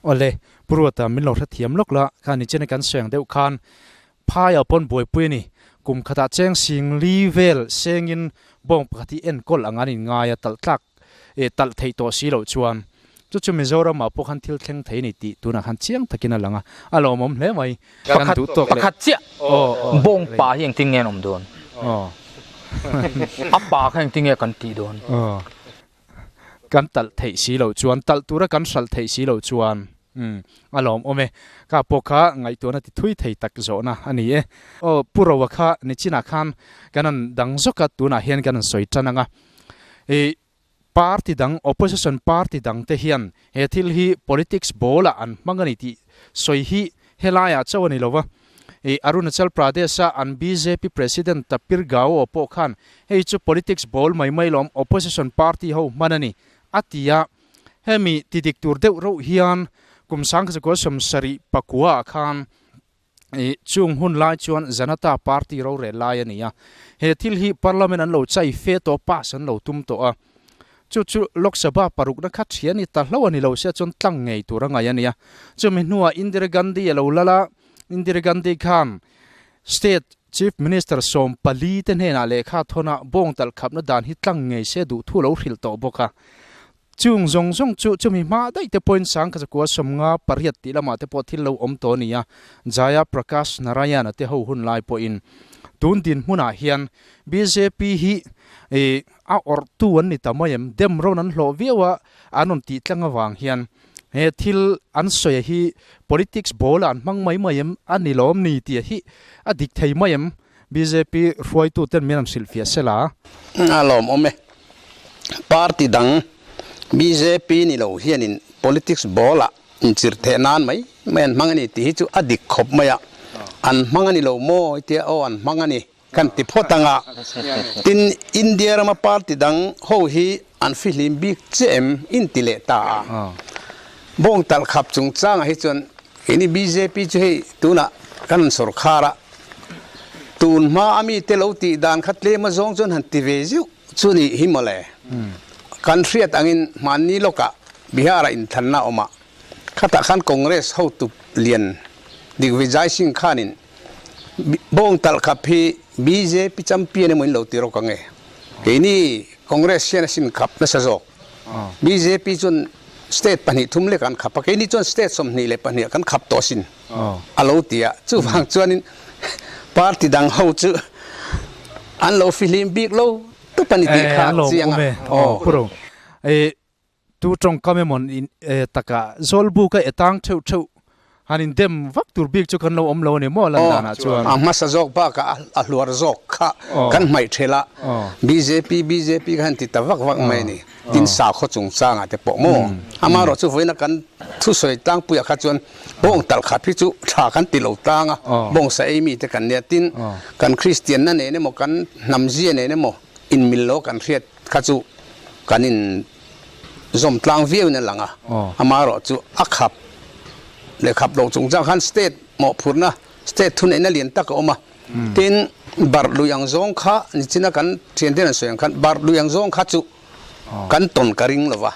Awle, Pu Ruata min lo hrethiam lawk la, kha ni chen kan sawi ang deuh khan phaiah pawn buaipui a ni. Kum khatah cheng sing li vel sengin bawng pakhat hi enkawl ang an inngai a, talh tlak eh talh theih tawh si loh chuan chu chu Mizoram ah pawh khan thil thleng thei a ni tih tunah khan chiang takin a lang a, a lawmawm hle mai. Kan duh tawk leh. Pakhat chiah bawng pa hi engtin nge an awm dawn? A pa kha engtin nge kan tih dawn? Kan talh theih si loh chuan, talh tura kan hralh theih si loh chuan umm a lawmawm e. Ka pawh kha ngaihtuahna ti thui thei tak zawhna a ni e. Aw Pu Roa kha nichinah khan kan han dang zawk a, tunah hian kan han sawi tan ang a. I party dang, opposition party dang te hian he thil hi politics ball ah an hmang a ni tih sawi hi helaiah chauh a ni lo va. I Arunachal Pradesh a an bjp President Tapir Gao pawh khan hei chu politics ball mai mai lawm opposition party ho hman a ni a ti a. Hemi ti dik tur deuh reuh hian kum sangkhazakual sawmsarih pakua ah khan I chung hun lai chuan Janata Party rorel lai a ni a, he thil hi Parliament an lo chai fe tawh, pass an lo tum tawh a. Chu chu Lok Sabha parukna kha thian i ta hlo a ni lo sia chuan tlang ngei tur a ngaih a ni a. Chumi hnuah Indira Gandhi a lo lal a, Indira Gandhi khan State Chief Minister 14 te hnenah lehkha thawnah bawng talh khapna dan hi tlang ngei se duh thu a lo hrilh tawh bawk a. Chung zawng zawng chu chumi hma daih te pawhin sangkha zakua 58 tih lamah te pawh thil lo awm tawh a ni a, Jaya Prakash Narayana te ho hun lai pawhin tun dinhmunah hian bjp hi a awrhtu an ni ta mai em, dem rawn an hlawh viau a, an rawn tih tlang avang hian he thil an sawi hi politics ball ah an hmang mai mai em a ni lawm ni tih hi a dik thei mai em? Bjp hruaitu ten min an hrilhfiah sel a. A lawmawm e. Party dang bjp ni lo hianin politics ball ah inchirh theh nan mai mai an hmang a ni tih hi chu a dik khawp mai a. An hmang a ni lo maw tia aw an hmang a ni kan ti phawt ang a. Tin India rama party dang ho hi an fihlim bik che em in ti leh ta a. Bawng talh khap chungchangah hi chuan keini bjp chu hei tunah kan han sawrkhar a, tun hma a mite lo tih dan kha tlem azawng chuan han ti ve zeuh chu nih hi mawle. Kan hriat angin hmanni lawkah Bihar-ah inthlanna a awm a, khatah khan Congress hotu lian Digvijay Singh khanin Bawng talh khap hi bjp champion emaw in lo ti rawk ang e. Keini Congress hian a sin khap nasa zawk. Bjp chuan state pahnih thum lek an khap a, keini chuan state 22 ah kan khap tawh asin a lo ti a. Chuvang chuanin party dang ho chu an lo fihlim bik lo tawp a ni tih kha a chiang a. Aw. Tu tawngkam emaw in taka Zawlbuka e tang theuh theuh han in dem vak tur bik chu kan lo awm lo a ni maw lan danah chuan. A hmasa zawk bakah a hluar zawk kha kan hmaih thelh a, bjp bjp kha han ti ta vak vak mai a ni. Tin sakhaw chungchangah te pawh maw amaherawhchu vawiina kan thusawi tlangpuiah kha chuan bawng talh khat hi chu tha kan ti lo tlang a, bawngsa ei mite kan nia. Tin kan Kristianna nen emaw kan hnamzia nen emaw inmil lo kan hriat kha chu kan in zawm tlang viau in a lang a, amaherawh chu a khap leh khap lo chungchang khan state mawhphurhna, state thuneihna lian tak a awm a, tin barh lui ang zawng kha nichina kan thiante an sawi ang khan barh lui ang zawng kha chu kan tawn ka ring lo va,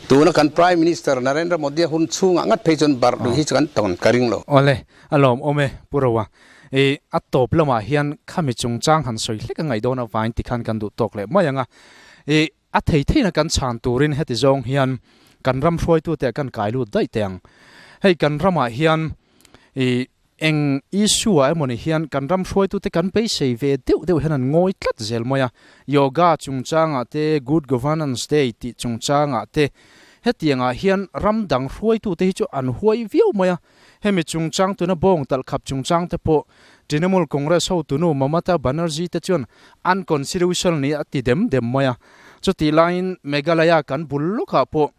tuna kan Prime Minister Narendra Modi-a hun chhungah ngat phei chuan barh lui hi chu kan tawn ka ring lo. Awle, a lawmawm e Pu Roa. I a tawp lamah hian khami chungchang han sawi hlek a ngaih dawn avangin tikhan kan duh tawk leh mai ang a. I a thei theihna kan chhan turin heti zawng hian kan ram hruaitute ah kan kai lut daih teh ang. Hei kan ramah hian i eng issue ah emawni hian kan ram hruaitute kan beisei ve deuh deuh hian an ngawi tlat zel mai a. Yoga chungchangah te, Good Governance Day tih chungchangah te hetiangah hian ram dang hruaitute hi chu an huai viau mai a. Hemi chungchang tuna bawng talh khap chungchang te pawh Trinamool Congress hotunu Mamata Banerjee te chuan unconstitutional ni a ti dem dem mai a. Chutih laiin Meghalaya kan bul lawkah pawh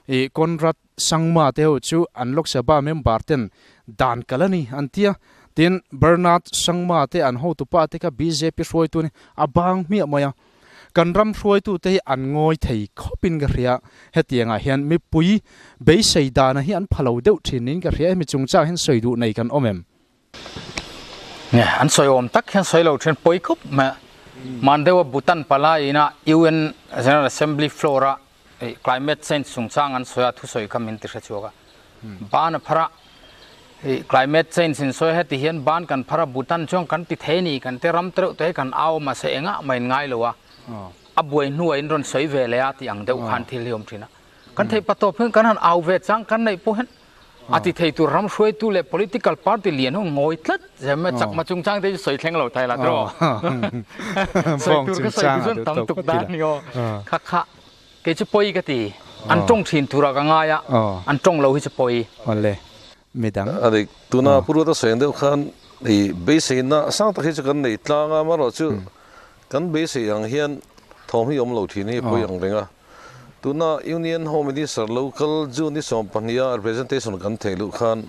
ih Conrad Sangma te ho chu an Lok Sabha member ten dan kal a ni an ti a. Tin, Bernard Sangma te an hotupa te kha bjp hruaitu ni a bang hmiah mai a. Kan ram hruaitute hi an ngawi thei khawpin ka hria. Hetiangah hian mipui beisei dana hi an pha lo deuh thin niin ka hria. Hemi chungchang hian sawi duh nei kan awm em? Nge, an sawi awm tak hian sawi lo thin pawi khawp mai a. Mandewa Bhutan palai ina UN General Assembly floor a Climate change chungchang an sawi a, thusawi kha min ti hre chhuak a. Ban a phar a, climate change in sawi a, heti hian ban kan phar a, Bhutan chuan kan ti thei a ni, kan te ram tereuh te hi kan au a, mahse engah mah in ngai lo a, a buai hnuah in rawn sawi ve leh a tih ang deuh khan thil hi awm thin a. Kan theih patawp hian kan han au ve chang kan neih pawh hian a ti thei tur ram hruaitu leh political party lian ho ngawi tlat zem a, chakma chungchang te hi sawi thleng lo thai la tiraw. Sawi tur ka sawi chu chuan tam tuk dan ni aw. Kha kha kei chu pawi ka ti. An tawng thin turah ka ngai a, an tawng lo hi chu pawi. Awle midang. A dik, tuna Pu Ruata sawi ang deuh khan i beiseina sang tak hi chu kan nei tlang a, amaherawhchu kan beisei ang hian thawm hi awm lo thin hi pawi ang reng a. Tuna Union Home Minister local June ni 12 a representation kan theih luh khan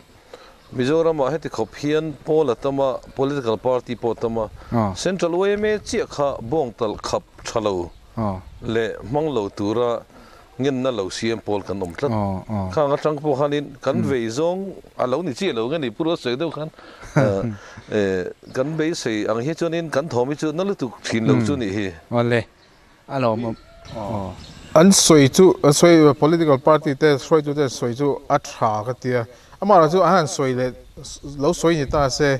Mizoram ah heti khawp hian pawl a tam a, political party pawh a tam a, Central yma chiah kha bawng talh khap tha lo leh hmang lo tura ngenna lo siam pawl kan awm tlat. Khang atang pawh khanin kan vei zawng a lo ni chiah lo nge ni Pu Ruatsawi deuh khan kan beisei ang hi chuanin kan thawm hi chu na lutuk thin lo chu nih hi. Awle. A lawmawm aw. An sawi chu, an sawi political party te hruaitu te an sawi chu a tha ka ti a. Amaherawhchu chu an han sawi leh lo sawi ni ta se,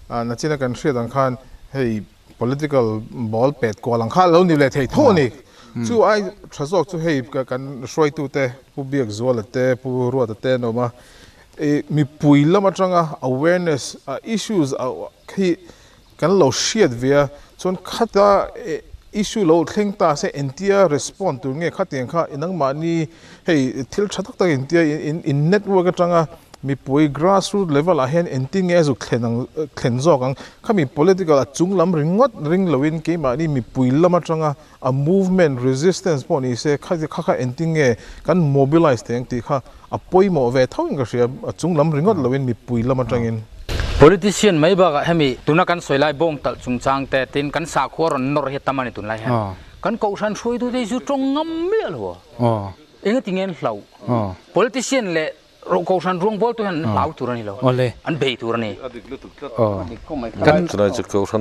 nachina kan hriat ang khan hei political ball pet kual ang kha a lo ni leh thei tho a ni. Chu ai tha zawk chu hei kan hruaitu te Pu Biakzuala te Pu Ruata te an awm a, mipui lam atanga awareness issues khi Kan lo hriat ve a, chuan khata issue lo thleng ta se entia respond tur nge khatiang kha nangmahni hei thil tha tak tak entia in network atanga mipui grassroot level ah hian entin nge a zuk thlen ang thlen zawk ang khami political a chung lam ringawt ring loin keimahni mipui lam atanga a movement resistance pawh ni se kha kha entin nge kan mobilize thei ang tih kha a pawimawh ve tho in ka hria a chung lam ringawt loin mipui lam atangin. Politician mai bakah hemi tuna kan sawi lai bawng talh chungchang te tin kan sakhua rawn nawr hi a tam a ni tunlai hian. Kan kohhran hruaitute hi chu tawng ngam miah lo a, engati nge an hlauh? Politician leh kohhran ruangbawltu hian an hlau tur a ni lo, an bei tur a ni.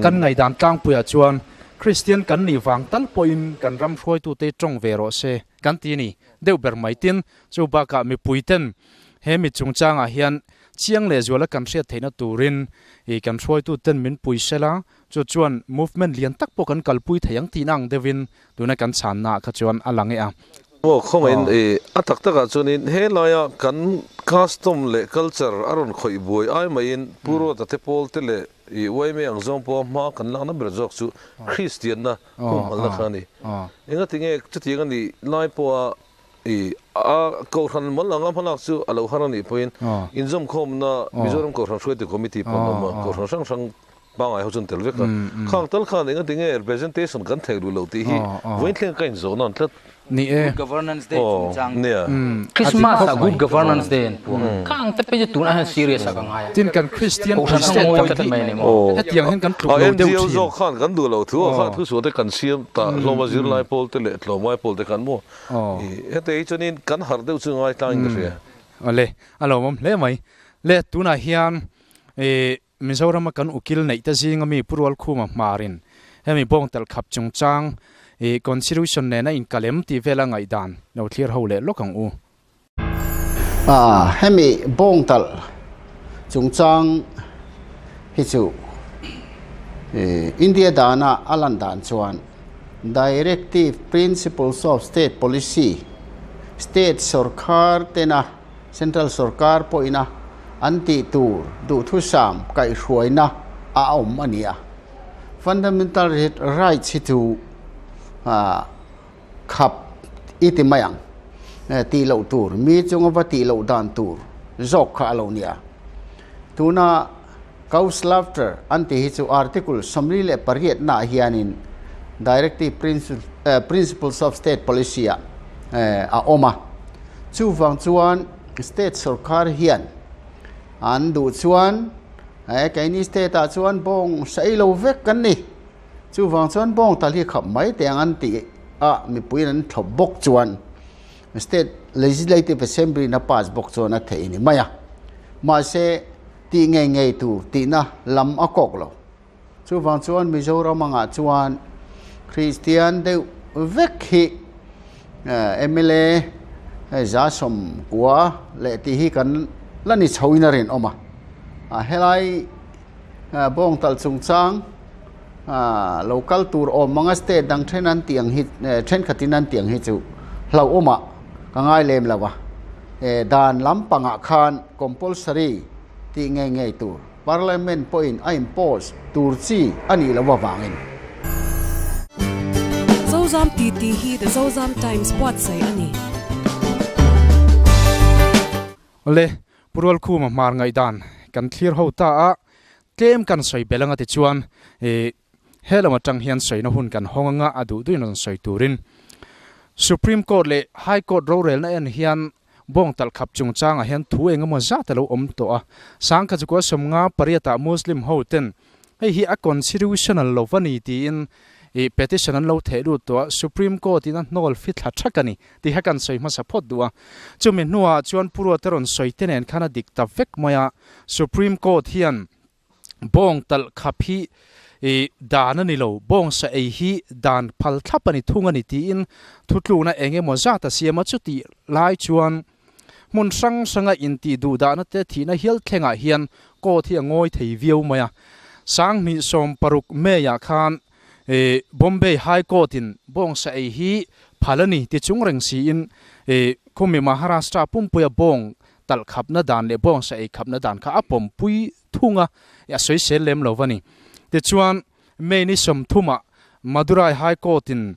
Kan ngaihdan tlangpuiah chuan Kristian kan nih vang tal pawhin kan ram hruaitute tawng ve rawh se kan ti a ni deuh ber mai. Tin, chu bakah mipuiten he mi chungchangah hian chiang lehzuala kan hriat theihna turin kan hruaituten min pui sela, Chu chuan movement lian tak pawh kan kalpui thei ang tihna ang deuhin tuna kan chhannaah kha chuan a lang e a. Aw khawngaihin i a tak takah chuanin he laia kan custom leh culture a rawn khawih buai ai maiin Pu Ruata te pawl te leh i yma ang zawng pawha hma kan lakna ber zawk chu Kristianna humhalna kha a ni. Engatinge chutiang a nih lai pawha i a kohhran mal anga hmalak chu a lo har a nih pawhin inzawmkhawmna Mizoram Kohhran Hruaitu Committee pawh an awm a, kohhran hrang hrang Pangai ho chuan tel vek a, khang tal khan engati nge representation kan theih duh loh tih hi vawiin thleng ka inzawh nan tlat. Ni e. Good governance day chungchang. Nia. Christmas ah good governance day an puang. Khang te pawh chu tunah hian serious ah ka ngai a. Tin kan Christian Christian kan hi hetiang hian kan tluk lo deuh thin. NGO zawk khan kan duh loh thu ah khan thu sual te kan siam ta hlawm a zirlai pawl te leh tlawmngai pawl te khan maw hete hi chuanin kan harh deuh chu ngai tlangin ka hria. Awle a lawmawm hle mai. Le tunah hian Mizorama kan ukil neih te zinga mi Pu Rualkhuma hmarin hemi bawng tel khap chungchang i Constitution nena inkalem tih vela ngaihdan lo thlir ho leh lawk ang u. A, hemi bawng talh chungchang hi chu India dana a lan dan chuan Directive Principles of State Policy, State sorkar tena Central sorkar pawhina an tih tur duhthusam kaihhruaina a awm a ni a. Fundamental rights hi chu khap i ti mai ang, tih loh tur, mi chunga va tih loh dan tur zawk kha a lo ni a. Tuna cow slaughter an tih hi chu Article 48 naah hianin Directive Principles of State Policy ah a awm a. Chuvang chuan state sorkar hian an duh chuan he keini state ah chuan bawng saih lo vek kan ni. Chuvang chuan bawng tal hi khap mai teh ang an tih a mipuiin an thlawp bawk chuan state legislative assembly in a pass bawk chuan a theih a ni mai a. Mahse tih ngei ngei tur tihna lam a kawk lo. Chuvang chuan Mizoram angah chuan Kristian deuh vek hi mla 190 leh tih hi kan la ni chhoin a rinawm a. Helai bawng talh chungchang lo kal tur awm anga state dang then an tih ang hi thenkhatin an tih ang hi chu hlauhawmah ka ngai lem lo a. Dan lampangah khan compulsory tih ngei ngei tur. Parliament pawhin a impose tur chi a nih loh avangin. Zozam titi hi The Zozam Times buatsaih a ni. Awle, Pu Rualkhuma hmar ngaihdan kan thlir ho ta a, tlem kan sawi belh anga tichuan i he lam atang hian sawina hun kan hawng anga a duh duhin rawn sawi turin Supreme Court leh High Court rorelna en hian Bawng talh khap chungchangah hian thu eng emaw zat a lo awm tawh a, sangkha chu kua 50 pariatah Muslim ho ten hei hi a constitutional lo va ni tiin ih petition an lo theh lut tawh a, Supreme Court in a hnawl fi thla thak a ni tih kha kan sawi hmasa phawt duh a. Chumi hnuah chuan Pu Ruata rawn sawi te nen khan a dik ta vek mai a, Supreme Court hian Bawng talh khap hi i dan a ni lo, bawng sa ei hi dan phal thlap a ni thung a ni tiin thutlukna eng emaw zat a siam a, chutih lai chuan hmun hrang hranga intih duh dahna te thihna hial thlengah hian court hi a ngawi thei viau mai a. 2016 May-ah khan i Bombay High Court-in bawng sa ei hi phal a ni ti chung reng siin i khumi Maharashtra pumpuia bawng talh khapna dan leh bawngsa ei khapna dan kha a pawmpui thung a, a sawisel lem lo va ni. Tichuan, May ni 30 ah Madurai High Court in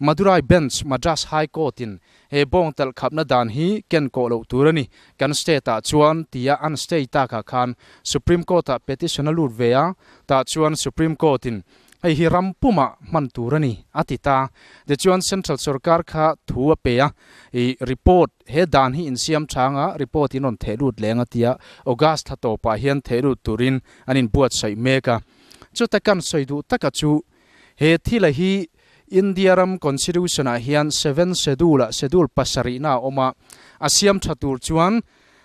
Madurai Bench, Madras High Court in he bawng talh khapna dan hi ken kawh loh tur a ni. Kan state ah chuan tia an state takah khan Supreme Court ah petition a lut ve a, tah chuan Supreme Court in Hei hi ram pumah hman tur a ni, a ti ta. Tichuan Central sorkar kha thu a pe a, i report, he dan hi insiam chang a, report in rawn theh lut leng a ti a, August thla tawpah hian theh lut turin an inbuatsaih mek a. Chuta kan sawi duh taka chu he thila hi India ram Constitution ah hian Seventh Schedule ah Schedule pasarihna a awm a, a siam tha tur chuan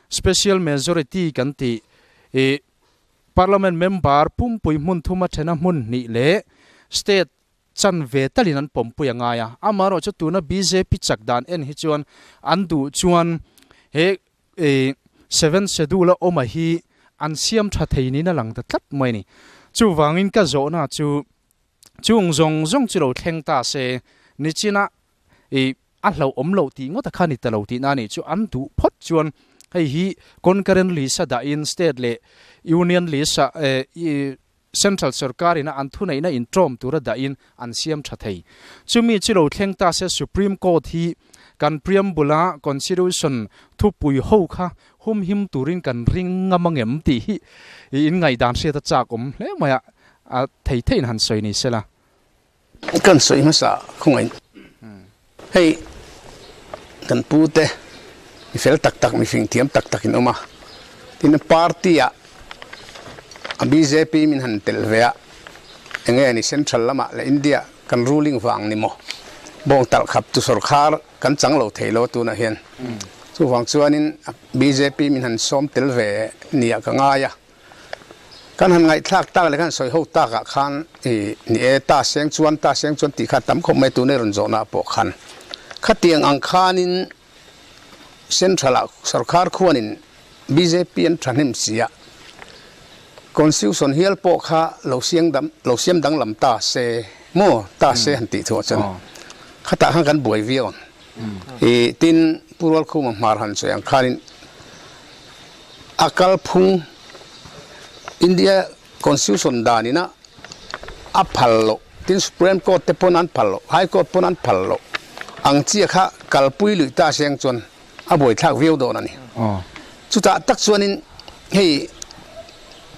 Special Majority kan tih i Parliament member pumpui hmun thuma thena hmun hnih leh State chan ve talin an pawmpui a ngai a, amaherawhchu tuna bjp chak dan en hi chuan an duh chuan he Seventh Schedule a awm a hi an siam tha thei niin a lang ta tlat mai a ni. Chuvangin ka zawhna chu chung zawng zawng chu lo thleng ta se, nichina i a hlauhawm loh tih ngawt a kha ni ta lo tihna a nih chu an duh phawt chuan hei hi concurrent list a dahin state leh union list ah Central sorkar ina an thuneihna inṭawm tura dahin an siam ṭha thei. Chumi chu lo thleng ta se Supreme Court hi kan preamble a Constitution thupui ho kha humhim turin kan ring ngam angem tih hi in ngaihdan hriat a chak awm hle mai a, a thei theiin han sawi ni sela. Kan sawi hmasa khawngaih hei kan pu te mi fel tak tak mi fing thiam tak tak in awm a, tin party ah a bjp min han tel ve a enge ni central lamah leh India kan ruling vang ni maw bawng talh khap tu sorkar kan chang lo thei lo tunah hian chuvang chuanin bjp min han sawm tel ve nia ka ngai a. Kan han ngaihthlak tak leh kan sawi ho takah khan i ni e, ta seng chuan, ta seng chuan tih kha tam khawp mai tuna i rawn zawhna pawh khan khatiang ang khanin Central-ah sorkar khuanin bjp an thahnem si a, Constitution hial pawh kha lo siang dam lo siam danglam ta se maw ta se han tih thuah chuan khatah khan kan buai viau ang. I tin Pu Rualkhuma hmar han sawi ang khanin A kalphung India Constitution danina a phal loh, tin Supreme Court te pawn an phal loh, High Court pawn an phal loh ang chiah kha kalpui luih ta seng chuan a buaithlak viau dawn a ni. Chutah tak chuanin hei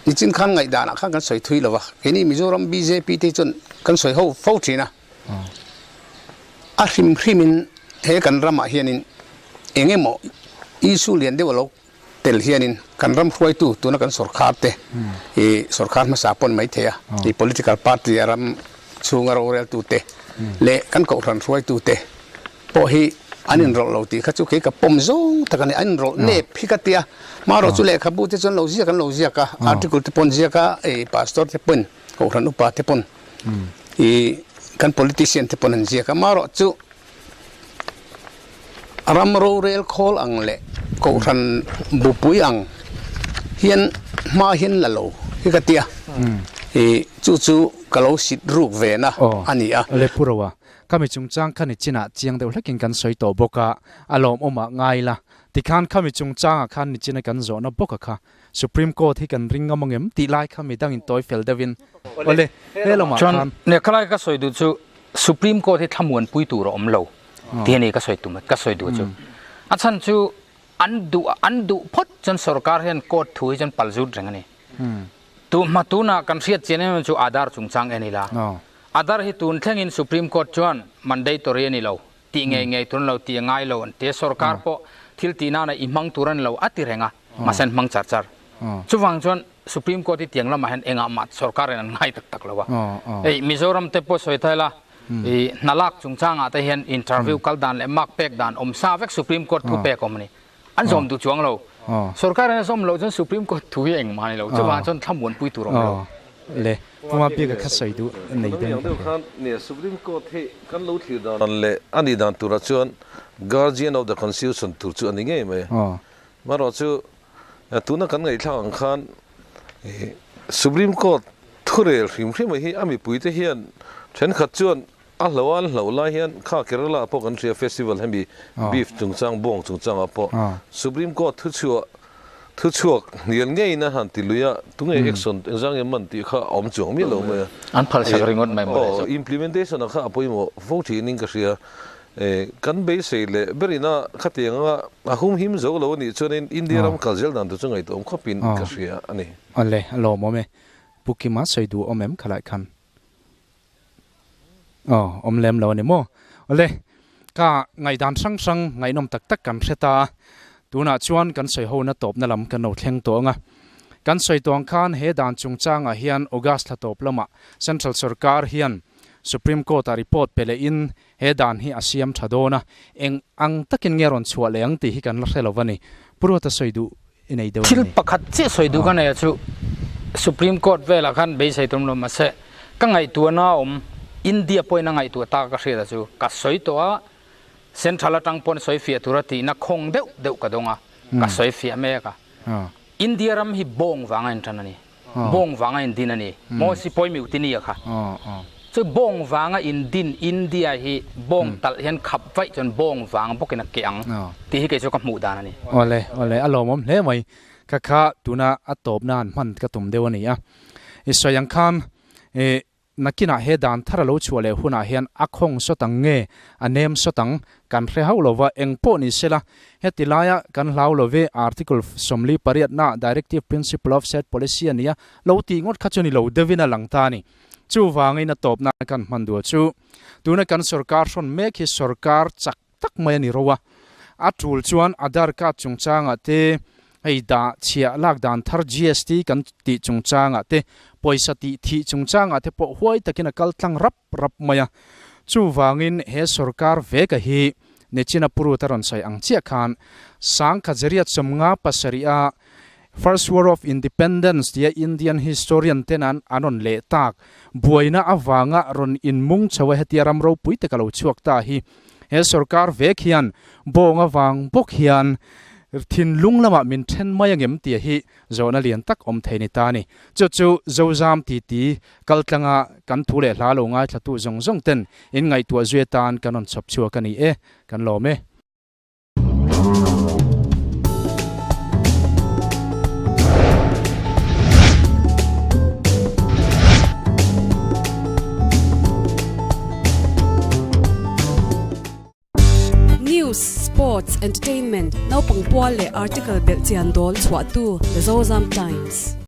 nichin khan ngaihdanah khan kan sawi thui lo va, keini Mizoram bjp te hi chuan kan sawi ho fo thin a. A hrim hrimin he kan ramah hianin eng emaw issue lian deuh a lo tel hianin kan ram hruaitu tuna kan sorkar te i sorkar hmasa pawn mai thei a, i political party a ram chhunga roreltu te leh kan kohhran hruaitu te pawh hi an inrawlh lo tih kha chu kei ka pawm zawng tak a ni. An inrawlh nep hi ka ti a, hmarawh chu lehkhabu te chuan lo ziak an lo ziak a, article te pawh an ziak a, i pastor te pawhin kohhran upa te pawn i kan politician te pawn an ziak a, amaherawh chu ram rorel khawl ang leh kohhran bupui ang hian hma hian la lo hi ka ti a, i chu chu ka lo sit ruk ve na a ni a. Le pu Roa, khami chungchang kha ni chinah chiang deuh hlekin kan sawi tawh bawk a, a lawmawmah ngai la, tikhan khami chungchangah khan ni china kan zawhna bawk a kha. Supreme Court hi kan ring ngam angem tih lai kha midang in tawi fel deuhin awle he lamah khan. Chuan lehkhalai ka sawi duh chu Supreme Court hi thlamuanpui tur a awm lo tih a ni ka sawi tum ka sawi duh chu. A chhan chu an duh an duh phawt chuan sorkar hian court thu hi chuan pal zut reng a ni. Tu hma tunah kan hriat chian em em chu Aadhaar chungchang en ila. Aadhaar hi tun thlengin Supreme Court chuan mandatory a ni lo tih ngei ngei tur an lo ti a ngai lo an ti a, sorkar pawh thil tih nana i hmang tur an lo a ti reng a, mahse an hmang char char. Chuvang chuan Supreme Court hi tiang lamah hian engah mah sorkar in an ngai tak tak lo a. Hei Mizoram te pawh sawi thai la, i hna lak chungchangah te hian interview kal dan leh mark pek dan awm sa vek Supreme Court thu pek awm a ni. An zawm duh chuang lo. Sorkar in a zawm loh chuan Supreme Court thu hi engmah a ni lo. Chuvang chuan thlamuanpui tur a awm lo. Le Puma bik a kha sawi duh nei dawn ka hria. Nia Supreme Court hi kan lo thlir dan leh a nih dan turah chuan Guardian of the Constitution tur chu a ni ngei mai. Marawh chu tuna kan ngaihthlak ang khan Supreme Court thurel hrim hrim hi a mipuite hian thenkhat chuan A hlo an hloh lai hian kha Kerala ah pawh kan hria festival hemi beef chungchang bawng chungchang ah pawh Supreme Court thuchhuah thuchhuak hnial ngeiin a han ti lui a tunge action engzang nge man tih kha a awm chuang miah lo mai a. An phal sak ringawt mai mawle chu. Implementation ah kha a pawimawh fo thin in ka hria. Kan beisei leh berin a khatiang anga a humhim zo lo a nih chuanin India ram kal zel dan tur chu ngaihtuah awm khawpin ka hria a ni. Awle a lawmawm e. Pu Kima sawi duh awm em khalai khan. Aw, awm lem lo a ni maw? Awle, ka ngaihdan hrang hrang ngaihnawm tak tak kan hre ta a, tunah chuan kan sawi hona tawpna lam kan lo thleng tawh ang a. Kan sawi tawh ang khan he dan chungchangah hian August thla tawp lamah Central Sorkar hian Supreme Court ah report pe leh in he dan hi a siam tha dawn a, eng ang takin nge rawn chhuah leh ang tih hi kan la hre lo va ni. Pu Ruata sawi duh i nei deuh Thil pakhat chiah sawi duh ka nei a chu Supreme Court velah khan beisei tum lo mahse ka ngaihtuahna a awm India pawhin a ngaihtuah tak a ka hriat a chu ka sawi tawh a Central atang pawn sawi fiah tura tihna khawng deuh deuh ka dawng a ka sawi fiah mek a India ram hi bawng vanga intan a ni. Bawng vanga indin a ni. Maw sipawi mutiny a kha. Chu bawng vanga indin India hi bawng talh hian khap vaih chuan bawng vang bawkin a keh ang tih hi kei chu ka hmuh dan a ni. Awle, awle, a lawmawm hle mai. Kha kha tuna a tawpna an hman ka tum deuh a ni a. I sawi ang khan i Nakinah he dan thar a lo chhuah leh hunah hian a khawng sawt ang nge, a nem sawt ang, kan hre hauh lo va, eng pawh ni sela, heti laia kan hlau lo ve, Article 48 na Directive Principle of State Policy a nia, lo tih ngawt kha chu ni lo deuhin a lang ta a ni. Chuvangin a tawpna kan hman duh chu, tuna kan sorkar hrawn mek hi sorkar chak tak mai a ni ro a, a tul chuan Aadhaar card chungchangah te, hei dah chhiah lak dan thar GST kan tih chungchangah te, pawisa tih thih chungchangah te pawh huai takin a kal tlang rap rap mai a. Chuvangin he sorkar veka hi Nechina Purut a rawn sawi ang chiah khan Sangkhajeriat 57 a First War of Independence tia Indian historian ten an an rawn leh tak buaina avanga rawn inmung chho a hetia ram ropui te ka lo chhuak ta hi he sorkar vek hian bawng avang bawk hian thinlung lamah min then mai angem tia hi zawhna lian tak awm thei ni ta a ni. Chu chu Zozam titi kaltlanga kan thu leh hla lo ngaithlatu zawng zawng ten in ngaihtuah zui atan kan rawn chhawp chhuak a ni e, kan lawm e. News, Sports, Entertainment, Naupang pual leh article belhchian dawl chhuahtu The Zozam Times.